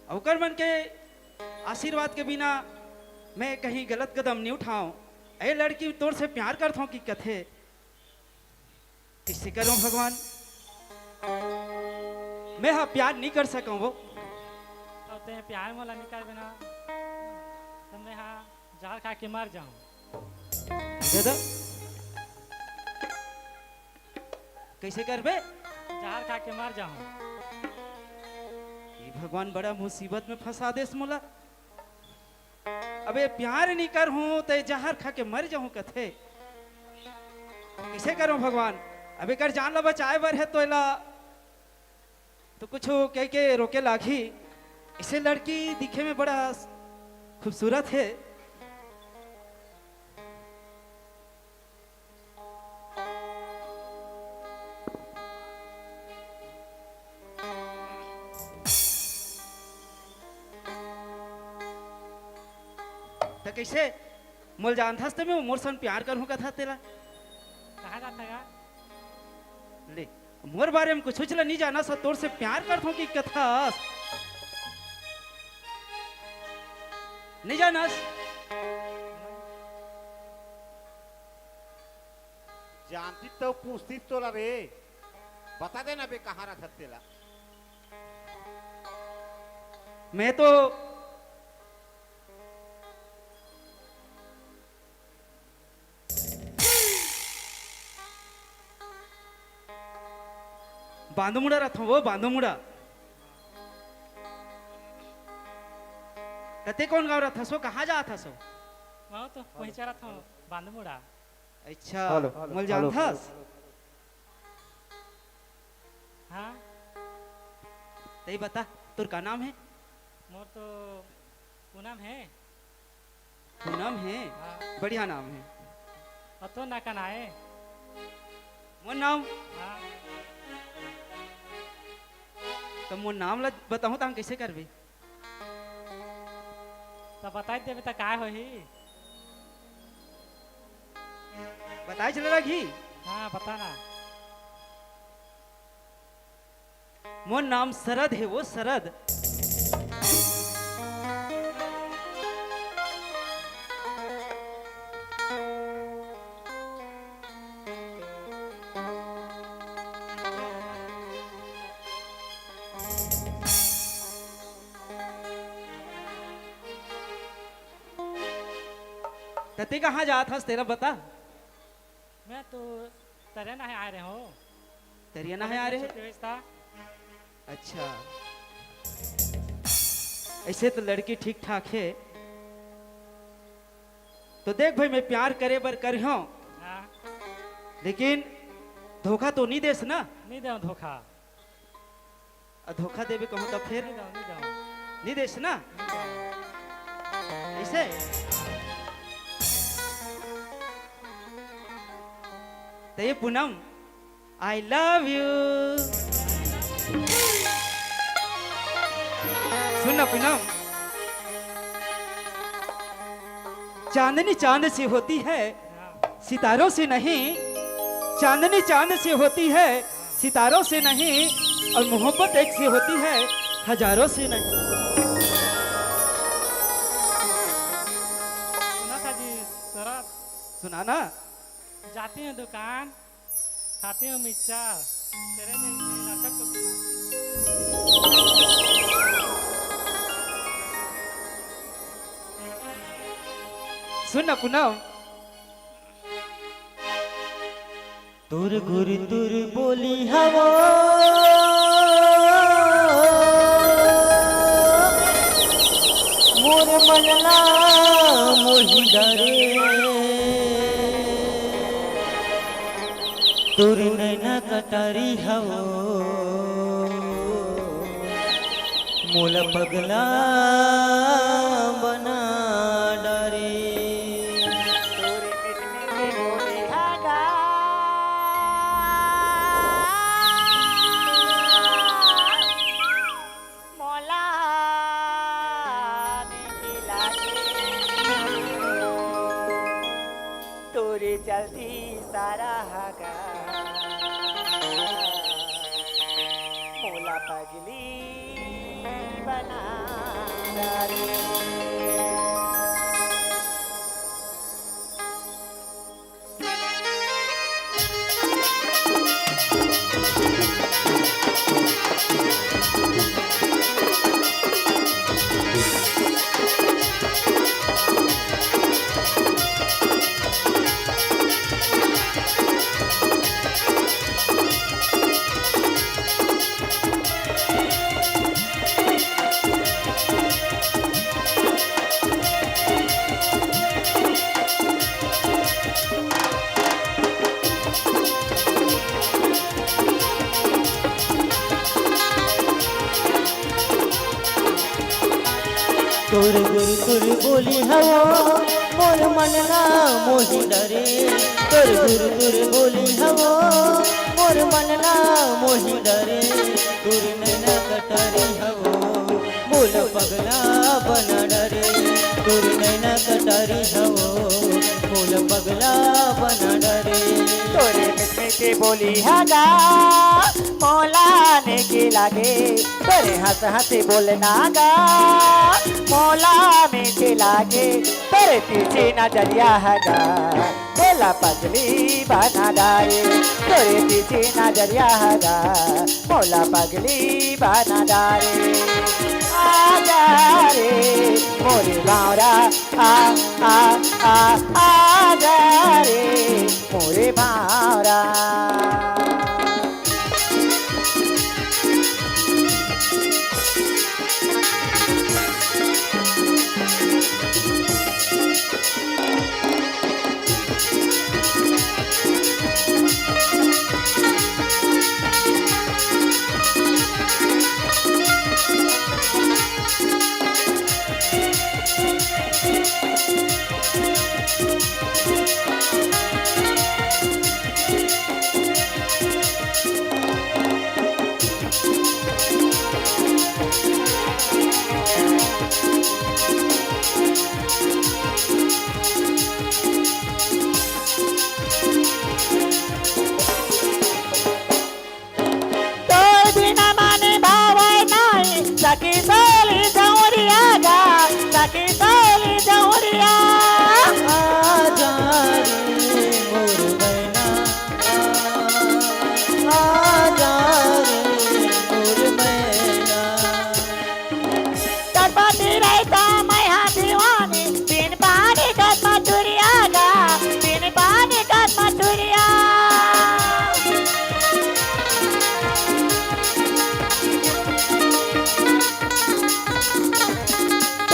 अउ ओकर मन के आशीर्वाद के बिना मैं कहीं गलत कदम नइ उठांव। ए लड़की तोर से प्यार करथंव कि कथे, कइसे करंव भगवान? मैं ह प्यार नइ कर सकंव वो। अउ तें प्यार मोला नइ करबे ना, त मैं ह जहर खा के मर जाहूँ। दे दे। कइसे करबे? जहर खा के मर जाहूँ। ए भगवान, बड़ा मुसीबत में फंसा देस मोला। अबे प्यार नइ करहूँ त जहर खा के मर जाहूँ कथे। कइसे करंव भगवान? अब एकर जान ला बचाए बर हे तो एला तो कुछ कह के रोके लागही। अइसे लड़की दिखे में बड़ा खूबसूरत हे। त कइसे? मोला जानथस त मैं मोर संग प्यार करहूँ कथस तेला। कहाँ जात हस गा? ले, मोर बारे में कुछुच ला नइ जानस, तोर से प्यार करथंव कि कथस। नइ जानस। जानतिस त पूछतिस तोला रे। बता दे ना बे, कहाँ रथस तेला। मैं तो बांदोमुड़ा रथंव वो, बांदोमुड़ा। त तें कोन गाँव रथस वो, कहाँ जाथस वो? मैं तो वहीं चरत हूँ। बांधमुड़ा। अच्छा, हेलो, मोला हेलो। जानथस? हाँ। तई बता, तोर का नाम हे? मोर तो पूनम हे। पूनम हे? हाँ। बढ़िया नाम हे। अउ तोर ना का नाम हे? मोर नाम? हाँ। त मोर नाम ला बताहूँ त हम कइसे करबे? त बताई देबे त काय होही? बताए चले लगही? हाँ, बता ना। मोर नाम सरद हे वो, सरद। त तें कहाँ जात हस, तेला बता। मैं तो तरिया नहाए आए रहे हूँ। तरिया नहाए आए रहे? छुट्टी होइस ता। अच्छा, अइसे तो लड़की ठीक ठाक हे। तो देख भाई, मैं प्यार करे बर करिहौं, हाँ। लेकिन धोखा तो नी देस ना? नी देवं धोखा। अ, धोखा देबे कहूँ त फेर? नी देवं, नी देवं। नी देस ना? नी देवं। अइसे? त ये पूनम, I love you। सुन ना पूनम, चांदनी चांद से होती है, सितारों से नहीं। चांदनी चांद से होती है, सितारों से नहीं। और मोहब्बत एक से होती है, हजारों से नहीं। सुना था जी, सरद। सुना ना। जाती हूँ दुकान, खाती हूँ मिक्सचर, तेरे जैसे लड़का को सुन ना पूनम। तुर गुर तुर बोली हवो, मोर मन ला मोही डरे। तुर नैना कटारी हवो, मोला पगला बना डारे। तोरे मिठे मिठे बोली हा गा, मोला मीठे लागे। तोरे चलती सारा हा गा, मोला पगली बना डारे। तोर गुर गुर बोली हवो, मोर मन ला मोही डरे। तोर गुर गुर बोली हवो, मोर मन ला मोही डरे। तोर नैना कटारी हवो, मोला पगला बना डरे। तोर नैना कटारी हवो, मोला पगला बना डरे। तोरे मीठे मीठे बोली हा गा, मोला नीके लागे। तोरे हंस हंस बोलना गा, मोला मीठे लागे। तोरे तिरछी नजरिया हा गा, मोला पगली बना डारे। तोरे तिरछी नजरिया हा गा, मोला पगली बना डारे। आजा रे मोरे बावरा, आ, आ, आ, आजा रे मोरे बावरा।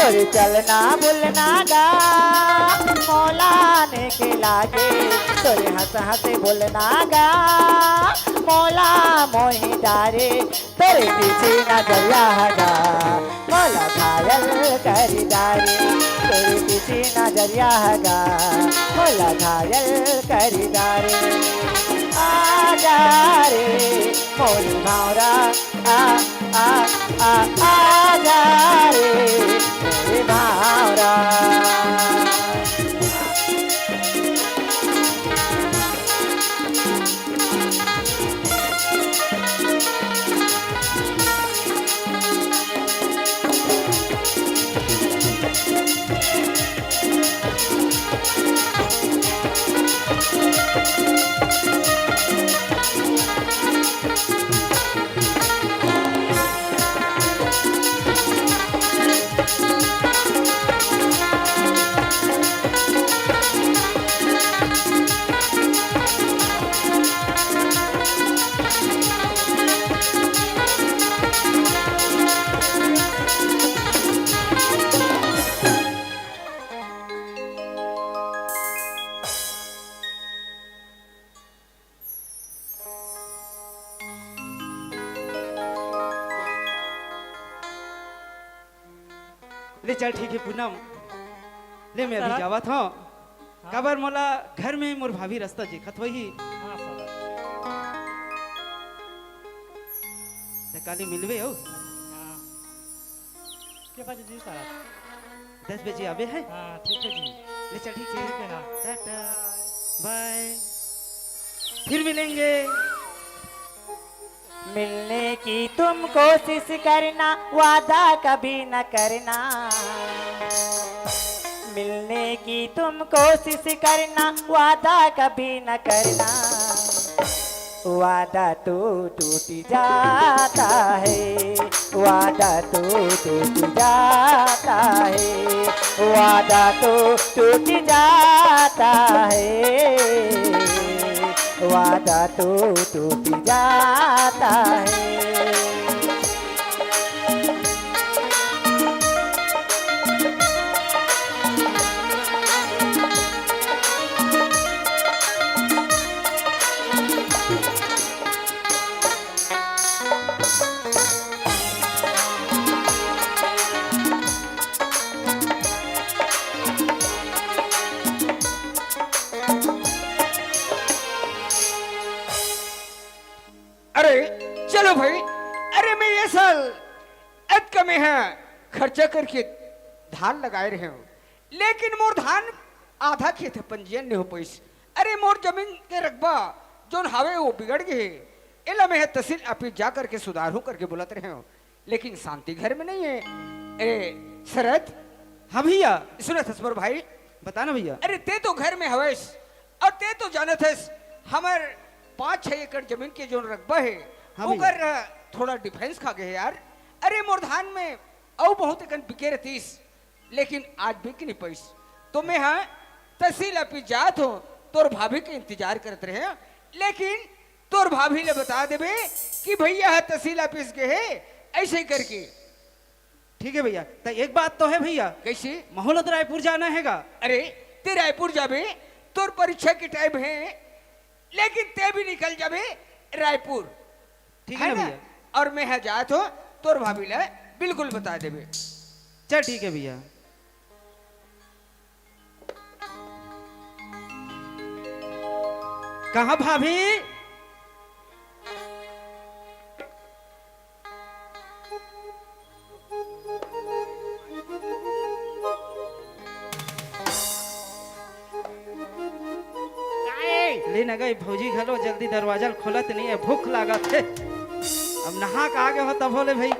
तोर चलना बोलना गा मोला नेके लागे, तोर हंस हंस बोलना गा मोला मोही डारे। तोर तिरछी नजरिया ह गा मोला घायल करी डारे, तोर तिरछी नजरिया ह गा मोला घायल करी डारे। आ जा रे मोर भांवरा, आ, आ, आ, आ जा रे मोर भांवरा। ले चल, ठीक हे पूनम, ले मैं अभी सरत। जावत हंव। हाँ। काबर मोला घर में मोर भाभी रस्ता देखत होही। हाँ, सरत। त काली मिलबे हो। हाँ। के बजे जी सरत? दस बजे आबे हे। हाँ, ठीक हे जी। ले चल, ठीक हे। ठीक हे, हाँ। टाटा, बाय, फिर मिलेंगे। मिलने की तुम कोशिश करना, वादा कभी न करना। मिलने की तुम कोशिश करना, वादा कभी न करना। वादा तो टूट जाता है, वादा तो टूट जाता है, वादा तो टूट जाता है, वादा तो टूट जाता है। अरे चलो भाई, अरे मैं ये साल अतका मेंहा खर्चा करके धान लगाए रहेंव, लेकिन मोर धान आधा खेत ह पंजीयन नइ हो पइस। अरे मोर जमीन के रकबा जोन हावे वो बिगड़ गे हे, एला मेंहा तहसील ऑफिस जा करके सुधारहूं करके बोलत रहेंव, लेकिन शांति घर में नइ हे। ए शरद। हाँ भैया। सुनत हस मोर भाई? बता ना भैया। अरे तें तो घर में हवस अउ तें तो जानत हस हमर पाँच छह एकड़ जमीन के जोन रकबा हे, हाँ भैया। ओकर थोड़ा डिफरेंस खा गे हे यार। अरे मोर धान में अउ बहुत एकन बिके रतिस, लेकिन आज बिक नइ पइस। तो मेंहा तहसील ऑफिस जात हंव, तोर भाभी के इंतजार करत रहेंव, लेकिन तोर भाभी ले बता देबे कि भैया ह तहसील ऑफिस गे हे, अइसे करके। ठीक हे भैया, त एक बात तो हे भैया। कइसे? महूं ला तो रायपुर जाना हे गा। अरे तें रायपुर जाबे, तोर परीक्षा के टाइम हे, लेकिन तें भी निकल जाबे रायपुर। ठीक हे हे ना ना? भैया। अउ मेंहा जात हंव, तोर भाभी ला बिल्कुल बता देबे। चल ठीक हे भैया। कहाँ भाभी? ले न गा भौजी घलो जल्दी दरवाजा ल खोलत नइ हे, भूख लागत हे। अब नहा के आ गे हो तभो ले भई।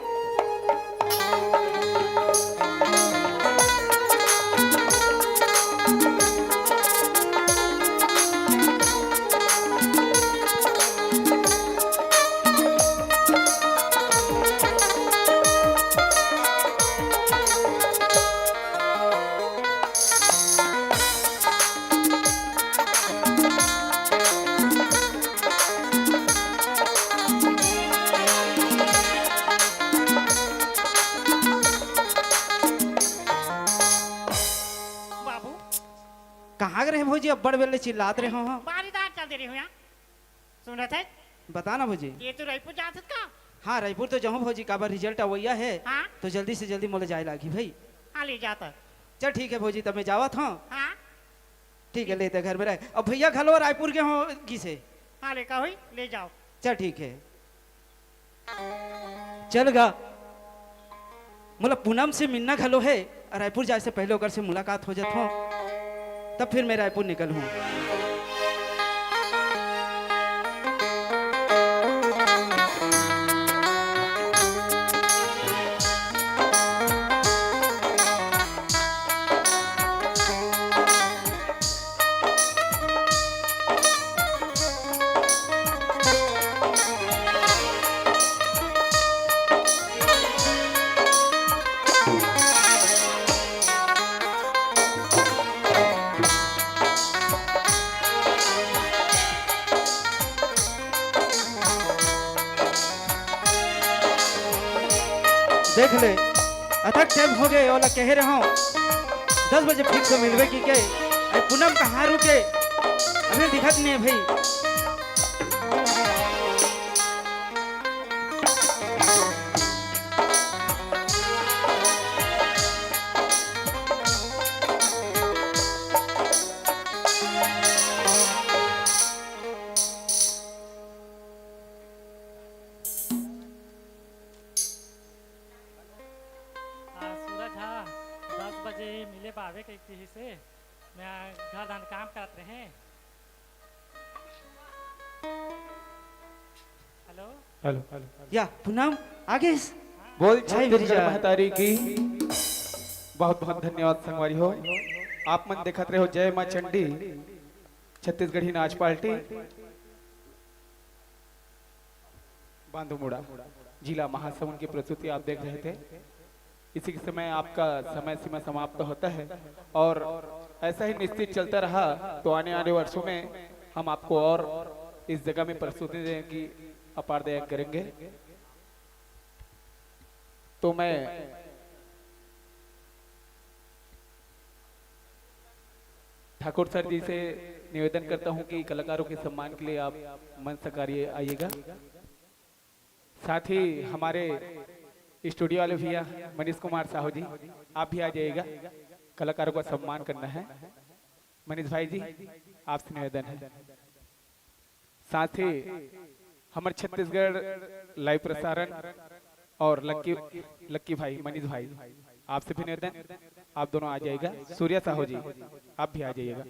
अब्बड़ बेर ले चिल्लात रहे हो। हाँ। बारी दार चल दे रही हूँ यहाँ। सुनत है? बता ना भौजी। ये तो रायपुर जात हस का? हाँ, रायपुर तो जाहूँ भौजी, काबर रिजल्ट अवइया है। हाँ। तो जल्दी से जल्दी मोला जाए लागी भाई। हाँ, ले जाता। चल ठीक है भौजी, तब मैं जावत हूँ। हाँ। ठीक है, लेते घर में रहे। अब भैया घलो रायपुर के हो गिसे। हाँ, ले का होई, ले जाओ। चल ठीक है। चल गा, मोला पूनम से मिलना घलो है, रायपुर जाए से पहले ओकर से मुलाकात हो जात हो, तब फिर मैं रायपुर निकल हूँ। देख ले, अतक टाइम हो गए, ओला कहे रहो दस बजे फिक्स मिलबे की के। अरे पूनम कहाँ रुके, अभी दिखत नहीं है भाई। आज सूरज हा दस बजे मिले पावे कहिके किहिसे, मैं घर धान काम करत रहे। हेलो। हेलो। या पूनम आ गेस। बोल भाई छत्तीसगढ़ बिरजा। महतारी की बहुत बहुत धन्यवाद संगवारी हो। आप मन देखत रहे हो जय माँ चंडी छत्तीसगढ़ी नाच पार्टी बांधोमुड़ा, जिला महासमुंद की प्रस्तुति आप देख रहे थे। इसी के समय आपका समय सीमा समाप्त होता है और ऐसा ही निश्चित चलता रहा तो आने आने वर्षों में हम आपको और इस जगह में प्रस्तुति देने की अपार दया करेंगे। तो मैं ठाकुर सर जी से निवेदन करता हूं कि कलाकारों के सम्मान के लिए आप मंच तक आइए, आइएगा। साथ ही हमारे स्टूडियो वाले भैया मनीष कुमार साहू जी, आप भी आ जाइएगा, कलाकारों का सम्मान करना है। मनीष भाई जी, आपसे निवेदन है। साथ ही हमारे छत्तीसगढ़ लाइव प्रसारण और लक्की, लक्की भाई, मनीष भाई, आपसे भी निवेदन, आप दोनों आ जाइएगा। सूर्या साहू जी, आप भी आ जाइएगा।